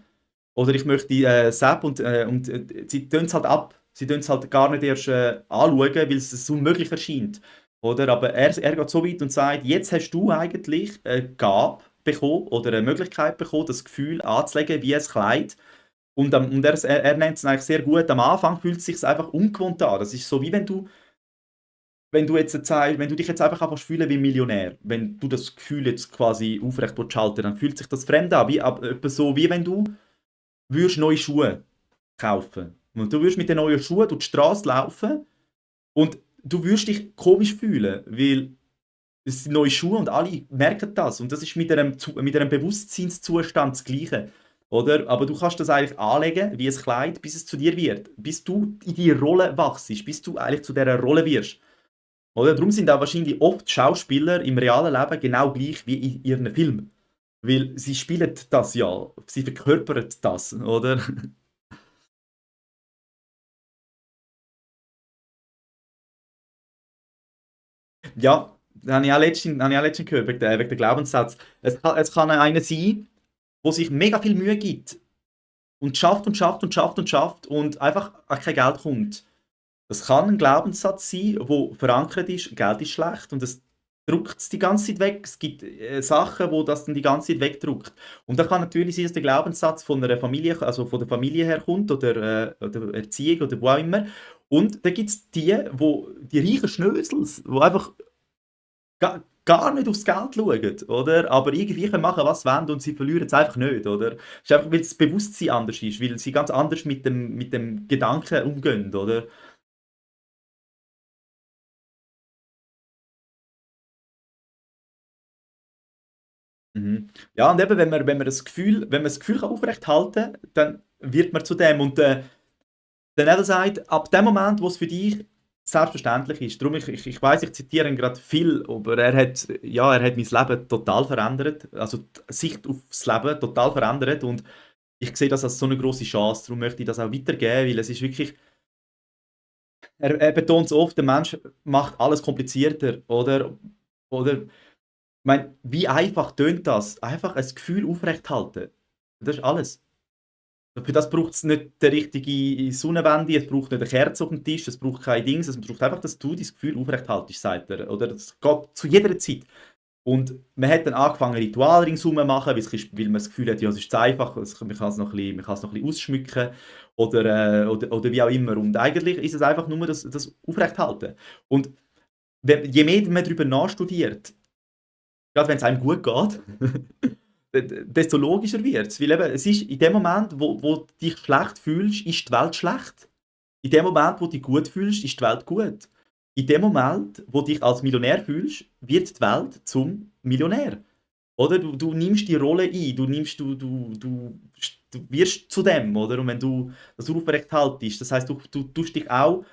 oder ich möchte SAP und sie tun es halt ab. Sie tun es halt gar nicht erst anschauen, weil es so unmöglich erscheint. Oder? Aber er geht so weit und sagt, jetzt hast du eigentlich eine Gabe bekommen oder eine Möglichkeit bekommen, das Gefühl anzulegen wie ein Kleid. Und er nennt es eigentlich sehr gut, am Anfang fühlt es sich einfach ungewohnt an. Das ist so, wie wenn du dich jetzt einfach anfängst fühlen wie Millionär, wenn du das Gefühl jetzt quasi aufrecht willst halten, dann fühlt sich das fremd an, etwa so, wie wenn du würdest neue Schuhe kaufen. Und du würdest mit den neuen Schuhen durch die Straße laufen und du würdest dich komisch fühlen, weil es sind neue Schuhe und alle merken das. Und das ist mit einem Bewusstseinszustand das Gleiche. Oder? Aber du kannst das eigentlich anlegen wie ein Kleid, bis es zu dir wird. Bis du in die Rolle wachst, bis du eigentlich zu dieser Rolle wirst. Oder? Darum sind auch wahrscheinlich oft Schauspieler im realen Leben genau gleich wie in ihren Filmen. Weil sie spielen das ja, sie verkörpern das, oder? Ja, das habe ich auch letztens gehört, wegen der Glaubenssatz. Es kann einer sein, der sich mega viel Mühe gibt und schafft und schafft und schafft und schafft und einfach an kein Geld kommt. Das kann ein Glaubenssatz sein, der verankert ist, Geld ist schlecht und es druckt es die ganze Zeit weg. Es gibt Sachen, wo das dann die ganze Zeit wegdruckt. Und da kann natürlich sein, dass der Glaubenssatz von einer Familie, also von der Familie herkommt oder Erziehung oder wo auch immer. Und dann gibt es die reichen Schnösels, die einfach gar nicht aufs Geld schauen, oder? Aber irgendwie können machen, was sie wollen und sie verlieren es einfach nicht, oder? Es ist einfach, weil das Bewusstsein anders ist, weil sie ganz anders mit dem Gedanken umgehen, oder? Mhm. Ja, und eben, wenn man das Gefühl kann aufrechthalten kann, dann wird man zu dem. Und der Neville sagt, ab dem Moment, wo es für dich selbstverständlich ist, darum, ich weiss, ich zitiere ihn gerade viel, aber er hat mein Leben total verändert, also die Sicht aufs Leben total verändert und ich sehe das als so eine grosse Chance, darum möchte ich das auch weitergeben, weil es ist wirklich, er betont es oft, der Mensch macht alles komplizierter, oder ich meine, wie einfach tönt das? Einfach ein Gefühl aufrechthalten. Das ist alles. Für das braucht es nicht die richtige Sonnenwende, es braucht nicht eine Kerze auf dem Tisch, es braucht keine Dings, es braucht einfach, dass du dein Gefühl aufrechthaltest, sagt er. Oder das geht zu jeder Zeit. Und man hat dann angefangen, Rituale ringsherum zu machen, weil man das Gefühl hat, ja, es ist zu einfach, man kann es noch ein bisschen ausschmücken oder wie auch immer. Und eigentlich ist es einfach nur das Aufrechthalten. Und je mehr man darüber nachstudiert, gerade wenn es einem gut geht, desto logischer wird es. Weil eben, es ist in dem Moment, wo du dich schlecht fühlst, ist die Welt schlecht. In dem Moment, wo du dich gut fühlst, ist die Welt gut. In dem Moment, wo du dich als Millionär fühlst, wird die Welt zum Millionär. Oder du nimmst die Rolle ein, du wirst zu dem, oder? Und wenn du das aufrecht haltest, das heisst, du tust dich auch,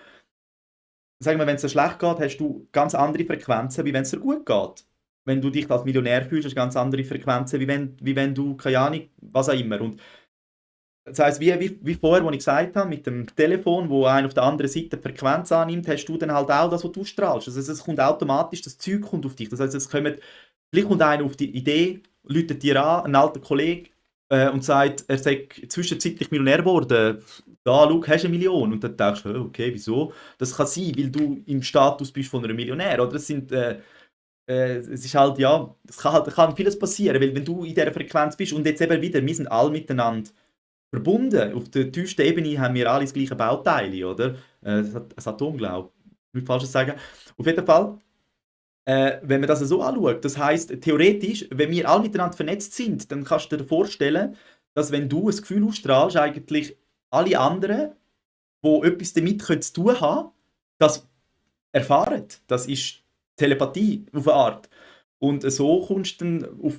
sagen wir, wenn es dir schlecht geht, hast du ganz andere Frequenzen, wie wenn es dir gut geht. Wenn du dich als Millionär fühlst, hast du ganz andere Frequenzen, wie wenn du, keine Ahnung, was auch immer. Und das heisst, wie vorher, wo ich gesagt habe, mit dem Telefon, wo einer auf der anderen Seite die Frequenz annimmt, hast du dann halt auch das, was du strahlst. Also es kommt automatisch, das Zeug kommt auf dich. Das heisst, vielleicht kommt einer auf die Idee, läutet dir an, ein alter Kollege, und sagt, er sei zwischenzeitlich Millionär geworden. Da, schau, hast du 1 Million. Und dann denkst du, okay, wieso? Das kann sein, weil du im Status bist von einem Millionär. Oder es ist halt, ja, kann vieles passieren, weil wenn du in dieser Frequenz bist und jetzt eben wieder, wir sind alle miteinander verbunden. Auf der tiefsten Ebene haben wir alle das gleiche Bauteile, oder? Das Atom, glaube ich. Nicht falsch sagen. Auf jeden Fall, wenn man das so anschaut, das heisst, theoretisch, wenn wir alle miteinander vernetzt sind, dann kannst du dir vorstellen, dass wenn du ein Gefühl ausstrahlst, eigentlich alle anderen, die etwas damit zu tun haben, das erfahren. Das ist Telepathie auf eine Art. Und so kommst du dann auf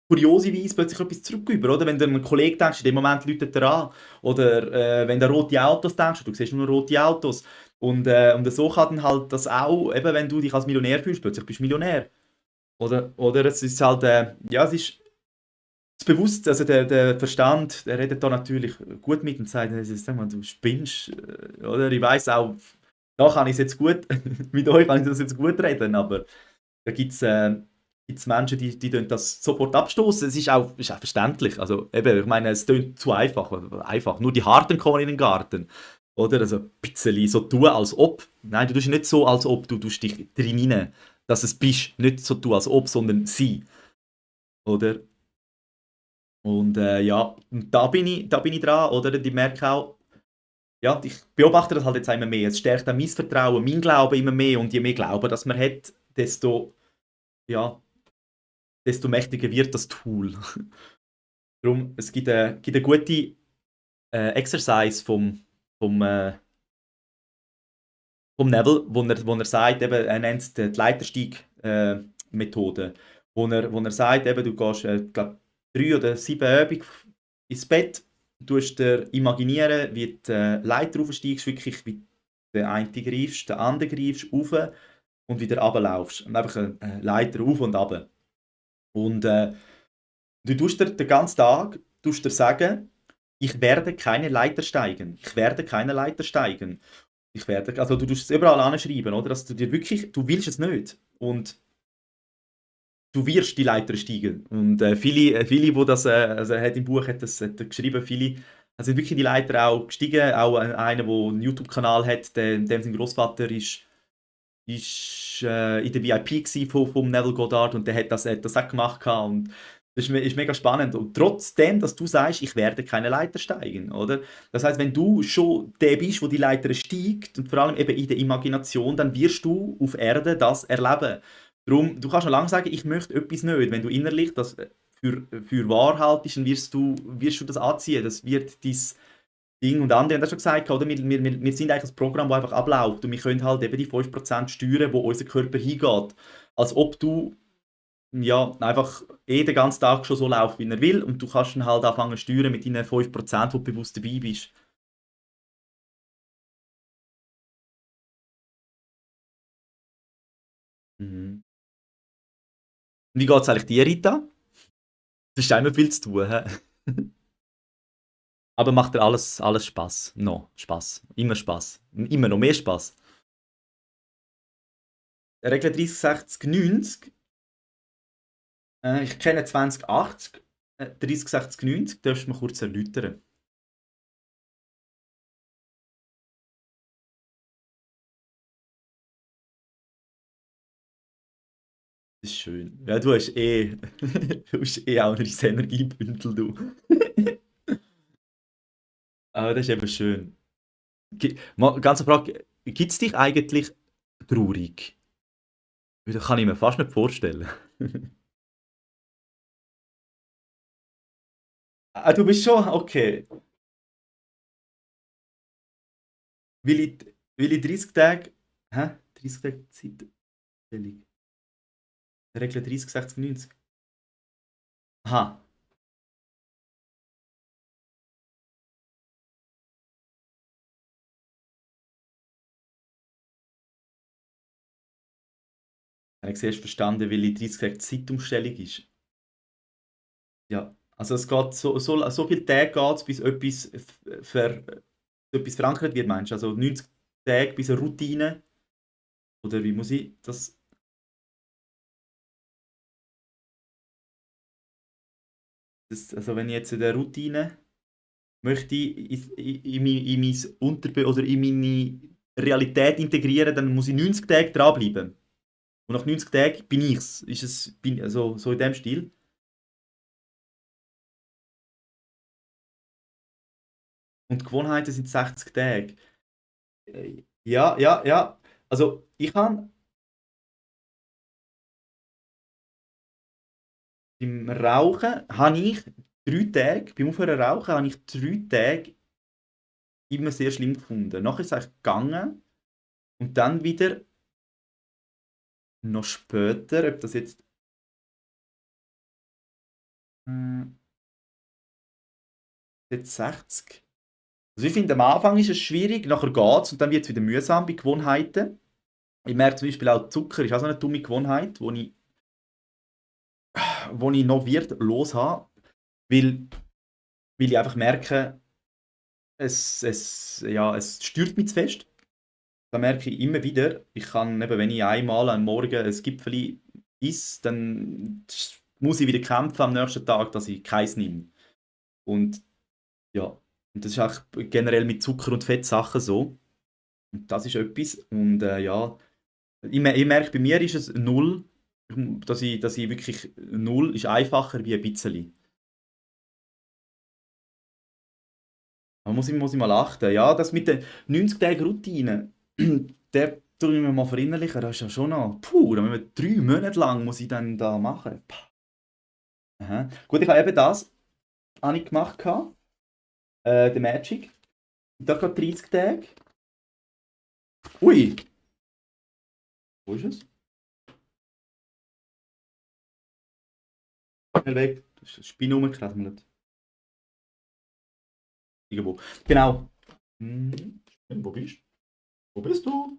kuriose Weise plötzlich etwas zurück über, oder? Wenn du an einen Kollegen denkst, in dem Moment läutet er an. Oder wenn du an rote Autos denkst, du siehst nur rote Autos. Und so kann dann halt das auch, eben wenn du dich als Millionär fühlst, plötzlich bist du Millionär. Oder es ist halt, ja, es ist das Bewusstsein, also der Verstand, der redet da natürlich gut mit und sagt, sag mal, du spinnst, oder? Ich weiß auch, da kann ich es jetzt gut, mit euch kann ich das jetzt gut reden, aber da gibt's Menschen, die tun das sofort abstoßen. Es ist auch verständlich. Also eben, ich meine, es klingt zu einfach. Einfach. Nur die Harten kommen in den Garten. Oder? Also ein bisschen so tun, als ob. Nein, du tust nicht so, als ob du tust dich drin rein, dass es bist. Nicht so tun, als ob, sondern sie. Oder? Und ja, und da bin ich dran. Oder? Ich merke auch, ja, ich beobachte das halt jetzt immer mehr. Es stärkt auch mein Vertrauen, mein Glauben immer mehr. Und je mehr Glauben, dass man hat, ja, desto mächtiger wird das Tool. Darum, es gibt eine gute Exercise vom Neville, wo er sagt, eben, er nennt es die Leitersteig-Methode, wo er sagt, eben, du gehst, glaub, 3 oder 7 Übungen ins Bett, du tust dir imaginieren, wie du die Leiter raufsteigst, wirklich wie den einen greifst, den anderen greifst, rauf und wieder runterlaufst. Und einfach eine Leiter auf und runter. Und du tust dir den ganzen Tag dir sagen, ich werde keine Leiter steigen. Ich werde keine Leiter steigen. Also du tust es überall anschreiben, oder? Dass du dir wirklich, du willst es nicht. Und du wirst die Leiter steigen. Und viele, wo das, also er hat im Buch hat er geschrieben, viele sind wirklich die Leiter auch gestiegen. Auch einer, der einen YouTube-Kanal hat, dem sein Großvater ist in der VIP gsi vom Neville Goddard und der hat das auch gemacht gehabt und das ist mega spannend. Und trotzdem, dass du sagst, ich werde keine Leiter steigen, oder? Das heißt, wenn du schon der bist, wo die Leiter steigt und vor allem eben in der Imagination, dann wirst du auf Erde das erleben. Darum, du kannst schon lange sagen, ich möchte etwas nicht. Wenn du innerlich das für wahr haltest, dann wirst du das anziehen. Das wird dein Ding. Und andere haben das schon gesagt, oder? Wir sind eigentlich ein Programm, das einfach abläuft. Und wir können halt eben die 5% steuern, wo unser Körper hingeht. Als ob du ja, einfach den ganzen Tag schon so läuft, wie er will. Und du kannst dann halt anfangen zu steuern mit deinen 5%, wo du bewusst dabei bist. Mhm. Wie geht es eigentlich dir, Rita? Du hast immer viel zu tun. Hä? Aber macht dir alles Spaß? No, Spaß. Immer Spaß. Immer noch mehr Spaß. Regel 30, 60, 90. Ich kenne 2080. 30, 60, 90. Darfst du mir kurz erläutern? Das ist schön. Ja, du hast du hast auch noch dein Energiebündel, du. Aber das ist eben schön. Mal, ganz eine Frage, gibt es dich eigentlich traurig? Das kann ich mir fast nicht vorstellen. Ah, du bist schon, okay. Weil ich, weil ich 30 Tage, 30 Tage Zeitstellung. Regel 30, 60, 90. Aha. Habe ich erst verstanden, weil in 30 Tagen Zeitumstellung ist. Ja. Also es geht so viele Tage geht's, bis etwas verankert wird, meinst du? Also 90 Tage bis eine Routine. Oder wie muss ich das? Also wenn ich jetzt in der Routine möchte in mein oder in meine Realität integrieren, dann muss ich 90 Tage dranbleiben. Und nach 90 Tagen bin ich's. Also, so in dem Stil. Und die Gewohnheiten sind 60 Tage. Ja, ja, ja. Also ich habe beim Rauchen habe ich 3 Tage, beim Aufhören rauchen, habe ich 3 Tage immer sehr schlimm gefunden. Nachher ist es eigentlich gegangen und dann wieder noch später, ob das äh, jetzt 60. Also ich finde, am Anfang ist es schwierig, nachher geht es und dann wird es wieder mühsam bei Gewohnheiten. Ich merke zum Beispiel auch, Zucker ist auch so eine dumme Gewohnheit, wo ich noch wird los habe, weil, weil ich einfach merke, es stört mich zu fest. Da merke ich immer wieder, ich kann eben, wenn ich einmal am Morgen ein Gipfeli esse, dann muss ich wieder kämpfen am nächsten Tag, dass ich keins nehme. Und ja, und das ist auch generell mit Zucker und Fettsachen so. Und das ist etwas. Und ja, ich merke, bei mir ist es null, dass ich wirklich null ist einfacher wie ein bisschen. Da muss ich mal achten. Ja, das mit der 90-Tage-Routine, der tue ich mir mal verinnerlichen, das ist ja schon noch, puh, da müssen wir 3 Monate lang muss ich dann da machen. Pah. Aha. Gut, ich habe eben das habe ich gemacht, der Magic. Da geht 30 Tage. Ui, wo ist es? Schnell weg, das ist eine Spinne rumgekrabbelt. Irgendwo. Genau. Hm, wo bist du? Wo bist du?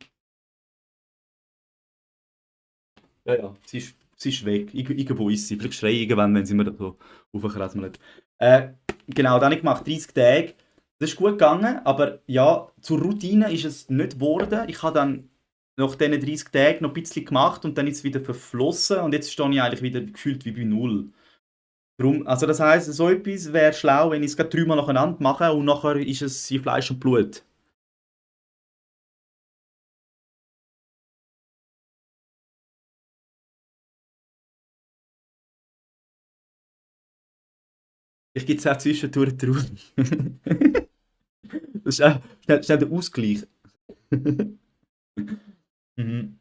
Ja, ja, sie ist weg. Irgendwo ist sie. Vielleicht schreie ich irgendwann, wenn sie mir so aufkrabbelt. Genau, dann habe ich gemacht, 30 Tage. Das ist gut gegangen, aber ja, zur Routine ist es nicht geworden. Ich habe dann nach diesen 30 Tagen noch ein bisschen gemacht und dann ist es wieder verflossen und jetzt stehe ich eigentlich wieder gefühlt wie bei Null. Darum, also das heisst, so etwas wäre schlau, wenn ich es gerade 3-mal nacheinander mache und nachher ist es in Fleisch und Blut. Ich gebe es auch zwischendurch drauf. Das ist auch schnell der Ausgleich. Mhm.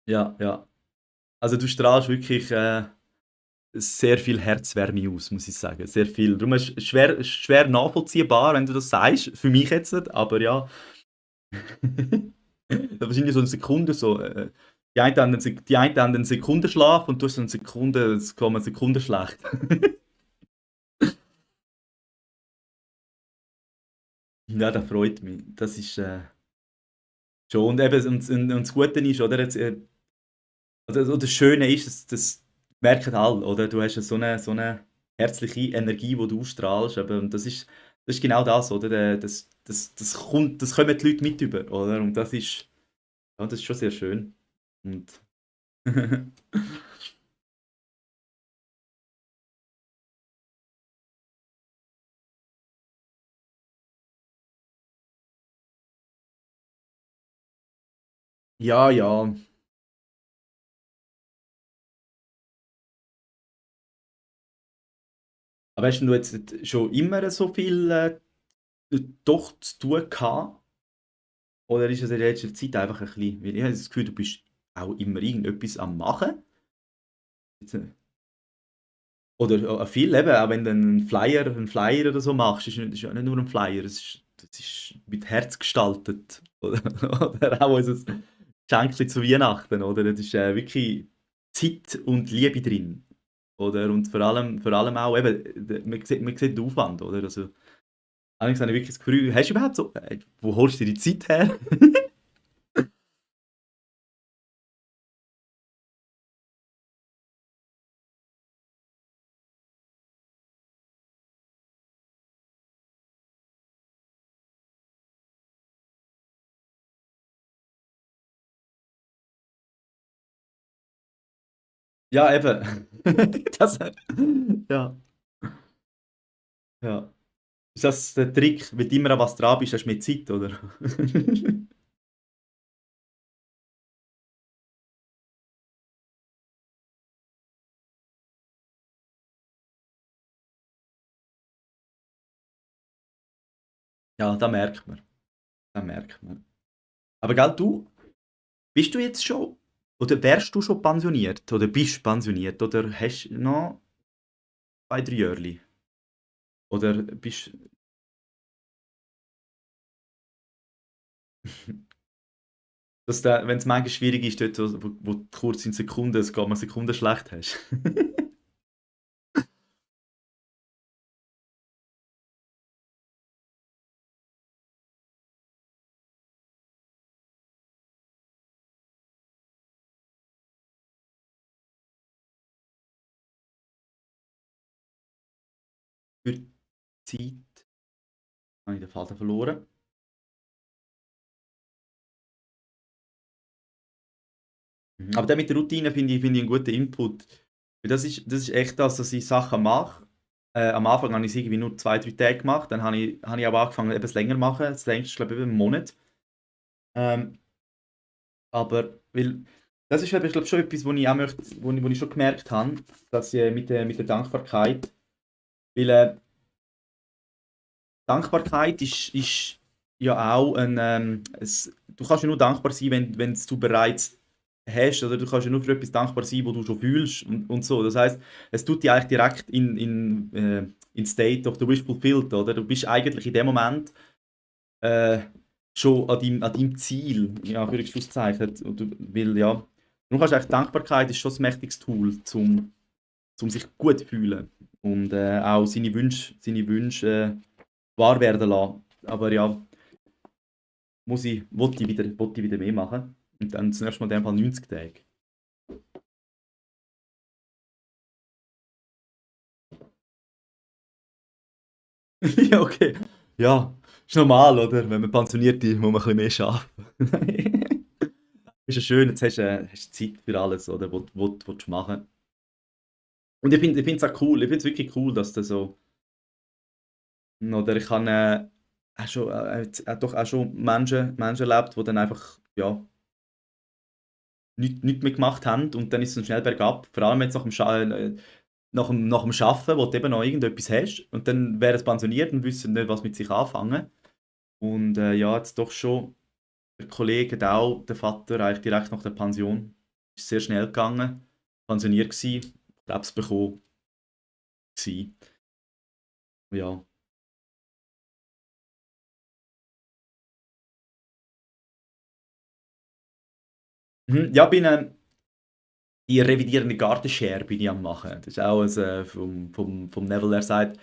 Ja, ja. Also du strahlst wirklich sehr viel Herzwärme aus, muss ich sagen. Sehr viel. Darum ist es schwer nachvollziehbar, wenn du das sagst. Für mich jetzt nicht, aber ja. Wahrscheinlich so eine Sekunde so. Die einen haben einen Sekundenschlaf und du hast so eine Sekunde, es kommt eine Sekunde schlecht. Ja, das freut mich. Das ist schon. Und eben, und das Gute ist, oder? Jetzt, also das Schöne ist, das merken alle, oder? Du hast ja so eine herzliche Energie, die du ausstrahlst. Und das ist genau das, oder? Das kommen die Leute mit über, oder? Und ja, das ist schon sehr schön. Und ja, ja. Aber hast du jetzt schon immer so viel doch zu tun gehabt? Oder ist es in letzter Zeit einfach ein bisschen, weil ich habe das Gefühl, du bist auch immer irgendetwas am Machen. Jetzt, oder viel eben, auch wenn du einen Flyer oder so machst, ist ja nicht nur ein Flyer, das ist mit Herz gestaltet. Oder, oder auch unser Geschenk zu Weihnachten, oder? Das ist wirklich Zeit und Liebe drin. Oder? Und vor allem auch, eben, man sieht den Aufwand, oder? Also, eigentlich habe ich wirklich das Gefühl, hast du überhaupt so, wo holst du dir die Zeit her? Ja, eben. Das, ja, ja. Ist das der Trick, wenn du immer an was dran bist, hast du mehr Zeit, oder? Ja, da merkt man. Da merkt man. Aber gell, bist du jetzt schon, oder wärst du schon pensioniert? Oder bist du pensioniert? Oder hast du noch 2, 3 Jährchen? Oder bist dass wenn es manchmal schwierig ist, dort, wo du kurz in Sekunden, es geht mal Sekunden schlecht hast? Für die Zeit habe ich den Faden verloren. Mhm. Aber der mit der Routine finde ich einen guten Input. Weil das ist echt das, dass ich Sachen mache. Am Anfang habe ich es irgendwie nur 2, 3 Tage gemacht. Dann habe ich aber angefangen, eben es länger zu machen. Das längste ist, glaube ich, über einen Monat. Ähm, aber weil, das ist, ich glaube, schon etwas, wo ich auch möchte, wo ich schon gemerkt habe, dass mit der Dankbarkeit, weil Dankbarkeit ist ja auch du kannst ja nur dankbar sein, wenn du bereits hast, oder du kannst ja nur für etwas dankbar sein, wo du schon fühlst und so. Das heißt, es tut dich eigentlich direkt in State of the Wish Fulfilled, oder? Du bist eigentlich in dem Moment äh, schon an deinem Ziel, ja, für Schlusszeichen. Weil, ja, du kannst eigentlich, Dankbarkeit ist schon ein mächtiges Tool, zum sich gut zu fühlen und auch seine Wünsche wahr werden lassen. Aber ja, wollte ich wieder mehr machen. Und dann zunächst mal in dem Fall 90 Tage. Ja, okay. Ja, ist normal, oder? Wenn man pensioniert ist, muss man ein bisschen mehr arbeiten. Ist ja schön, jetzt hast du Zeit für alles, oder? Was du machen. Und ich finde es auch cool, ich finde es wirklich cool, dass du so, oder ich habe doch auch schon Menschen erlebt, die dann einfach, ja, nichts mehr gemacht haben und dann ist es dann schnell bergab. Vor allem jetzt nach dem Arbeiten, wo du eben noch irgendetwas hast und dann wären sie pensioniert und wissen nicht, was mit sich anfangen. Und ja, jetzt doch schon, der Kollege hat auch, der Vater, eigentlich direkt nach der Pension, ist sehr schnell gegangen. pensioniert gsi, Krebs bekommen gsi. Ja. Mhm, ja, bin, die revidierende Gartenschere bin ich am machen. Das ist auch ein, vom Neville, er sagt,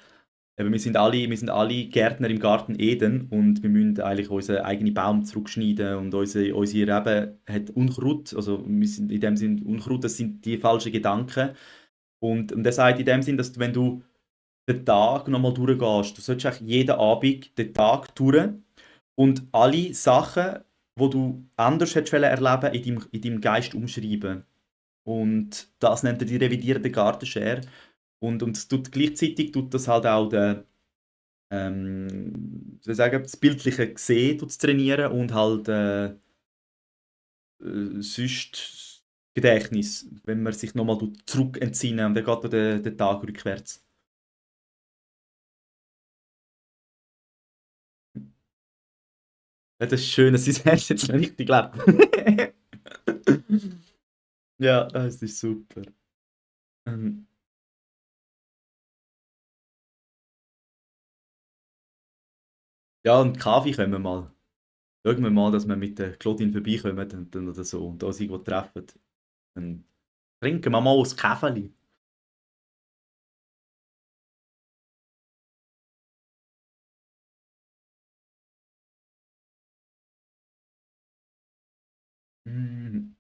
eben, wir sind alle Gärtner im Garten Eden und wir müssen eigentlich unseren eigenen Baum zurückschneiden und unsere Rebe hat Unkraut, also wir sind in dem Sinn Unkraut, das sind die falschen Gedanken. Und er sagt in dem Sinn, dass du, wenn du den Tag nochmal durchgehst, du solltest eigentlich jeden Abend den Tag durch und alle Sachen, die du anders hättest erleben in deinem Geist umschreiben. Und das nennt er die revidierte Gartenschere. Und es tut, gleichzeitig tut das halt auch wie soll ich sagen, das bildliche Sehen tut's trainieren und halt sonst das Gedächtnis, wenn man sich nochmal zurück entsinnen und dann geht der Tag rückwärts. Ja, das ist schön, dass sie es jetzt noch richtig lebt. Ja, das ist super. Ähm, ja, und Kaffee können wir mal. Schauen wir mal, dass wir mit der Claudine vorbeikommen und dann oder so und uns irgendwo treffen. Dann trinken wir mal ein Käferli. Mm.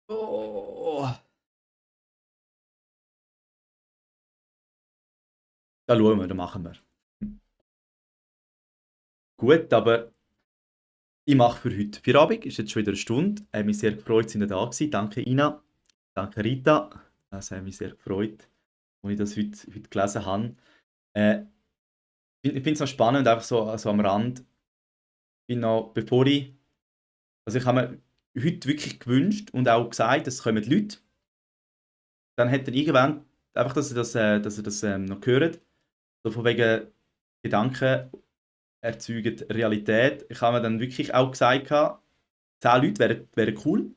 Oh, da schauen wir, da machen wir. Gut, aber ich mache für heute Feierabend. Ist jetzt schon wieder eine Stunde. Hat mich sehr gefreut, sind ihr da gewesen. Danke, Ina. Danke, Rita. Das hat mich sehr gefreut, als ich das heute gelesen habe. Ich finde es noch spannend, einfach so am Rand. Bin noch, bevor ich, also ich habe mir heute wirklich gewünscht und auch gesagt, es kommen Leute. Dann hat er irgendwann, einfach, dass ihr das noch hört, so von wegen Gedanken erzeugen Realität. Ich habe mir dann wirklich auch gesagt, 10 Leute wären cool.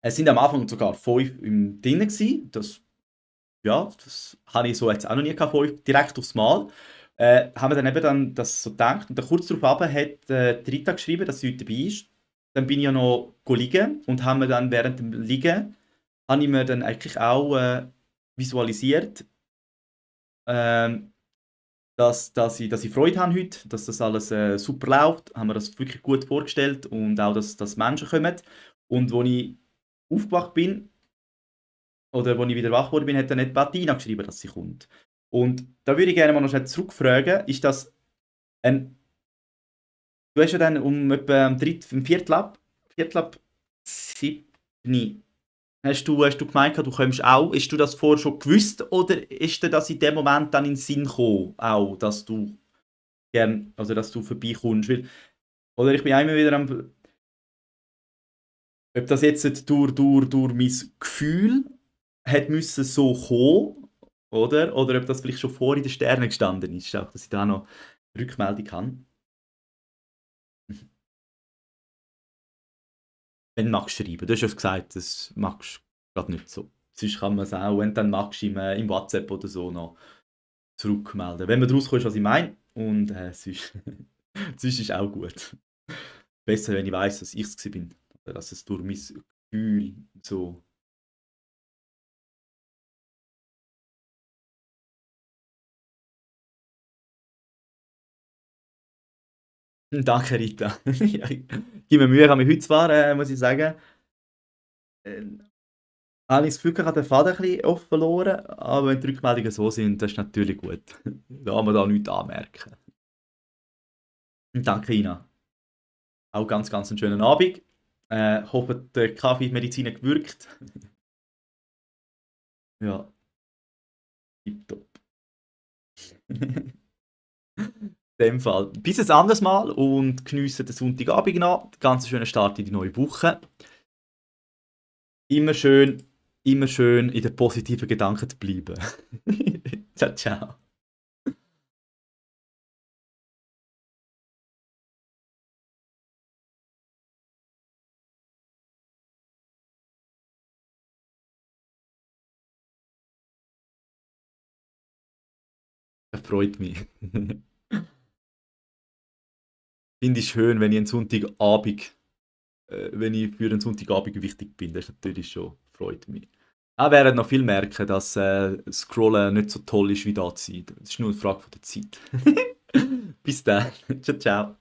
Es sind am Anfang sogar 5 im drin gewesen. Das habe ich so jetzt auch noch nie gehabt, 5 direkt aufs Mal. Haben wir dann eben dann das so gedacht. Und dann kurz darauf hat die Rita geschrieben, dass sie heute dabei ist. Dann bin ich ja noch liegen und haben wir dann während dem Liegen, habe ich mir dann eigentlich auch visualisiert, ähm, dass ich Freude habe heute, dass das alles super läuft. Haben wir das wirklich gut vorgestellt und auch, dass Menschen kommen. Und als ich aufgewacht bin, oder als ich wieder wach geworden bin, hat dann nicht Bettina geschrieben, dass sie kommt. Und da würde ich gerne mal noch schnell zurückfragen, ist das ein, du hast ja dann um etwa um Viertel ab 7, hast du gemeint, du kommst auch, hast du das vorher schon gewusst oder ist dir das in dem Moment dann in den Sinn gekommen, auch, dass du gern, also dass du vorbeikommst? Oder ich bin einmal wieder am, ob das jetzt durch mein Gefühl hat müssen so kommen, oder ob das vielleicht schon vor in den Sternen gestanden ist, auch dass ich da noch Rückmeldung habe. Wenn magst du schreiben. Du hast ja gesagt, das magst du gerade nicht so. Sonst kann man es auch, wenn dann magst du im WhatsApp oder so noch zurückmelden. Wenn man daraus kommt, was ich meine. Und sonst ist auch gut. Besser, wenn ich weiss, dass ich es bin. Oder dass es durch mein Gefühl so. Danke, Rita. Ja, ich gebe mir Mühe, ich habe mich heute zwar, muss ich sagen, äh, habe ich das Gefühl, ich habe den Faden ein bisschen oft verloren, aber wenn die Rückmeldungen so sind, das ist natürlich gut. Da haben wir da nichts anmerken. Danke, Ina. Auch ganz, ganz einen schönen Abend. Hoffe, der Kaffeemedizin hat gewirkt. Ja, tipptopp. In dem Fall. Bis ein anderes Mal und geniessen den Sonntagabend noch. Ganz schönen Start in die neue Woche. Immer schön, immer schön in den positiven Gedanken zu bleiben. Ciao, ciao. Das freut mich. Finde ich schön, wenn ich einen Sonntagabend, wenn ich für einen Sonntagabend wichtig bin. Das ist natürlich schon, freut mich. Auch werden noch viel merken, dass Scrollen nicht so toll ist wie da Zeit. Es ist nur eine Frage von der Zeit. Bis dann. Ciao, ciao.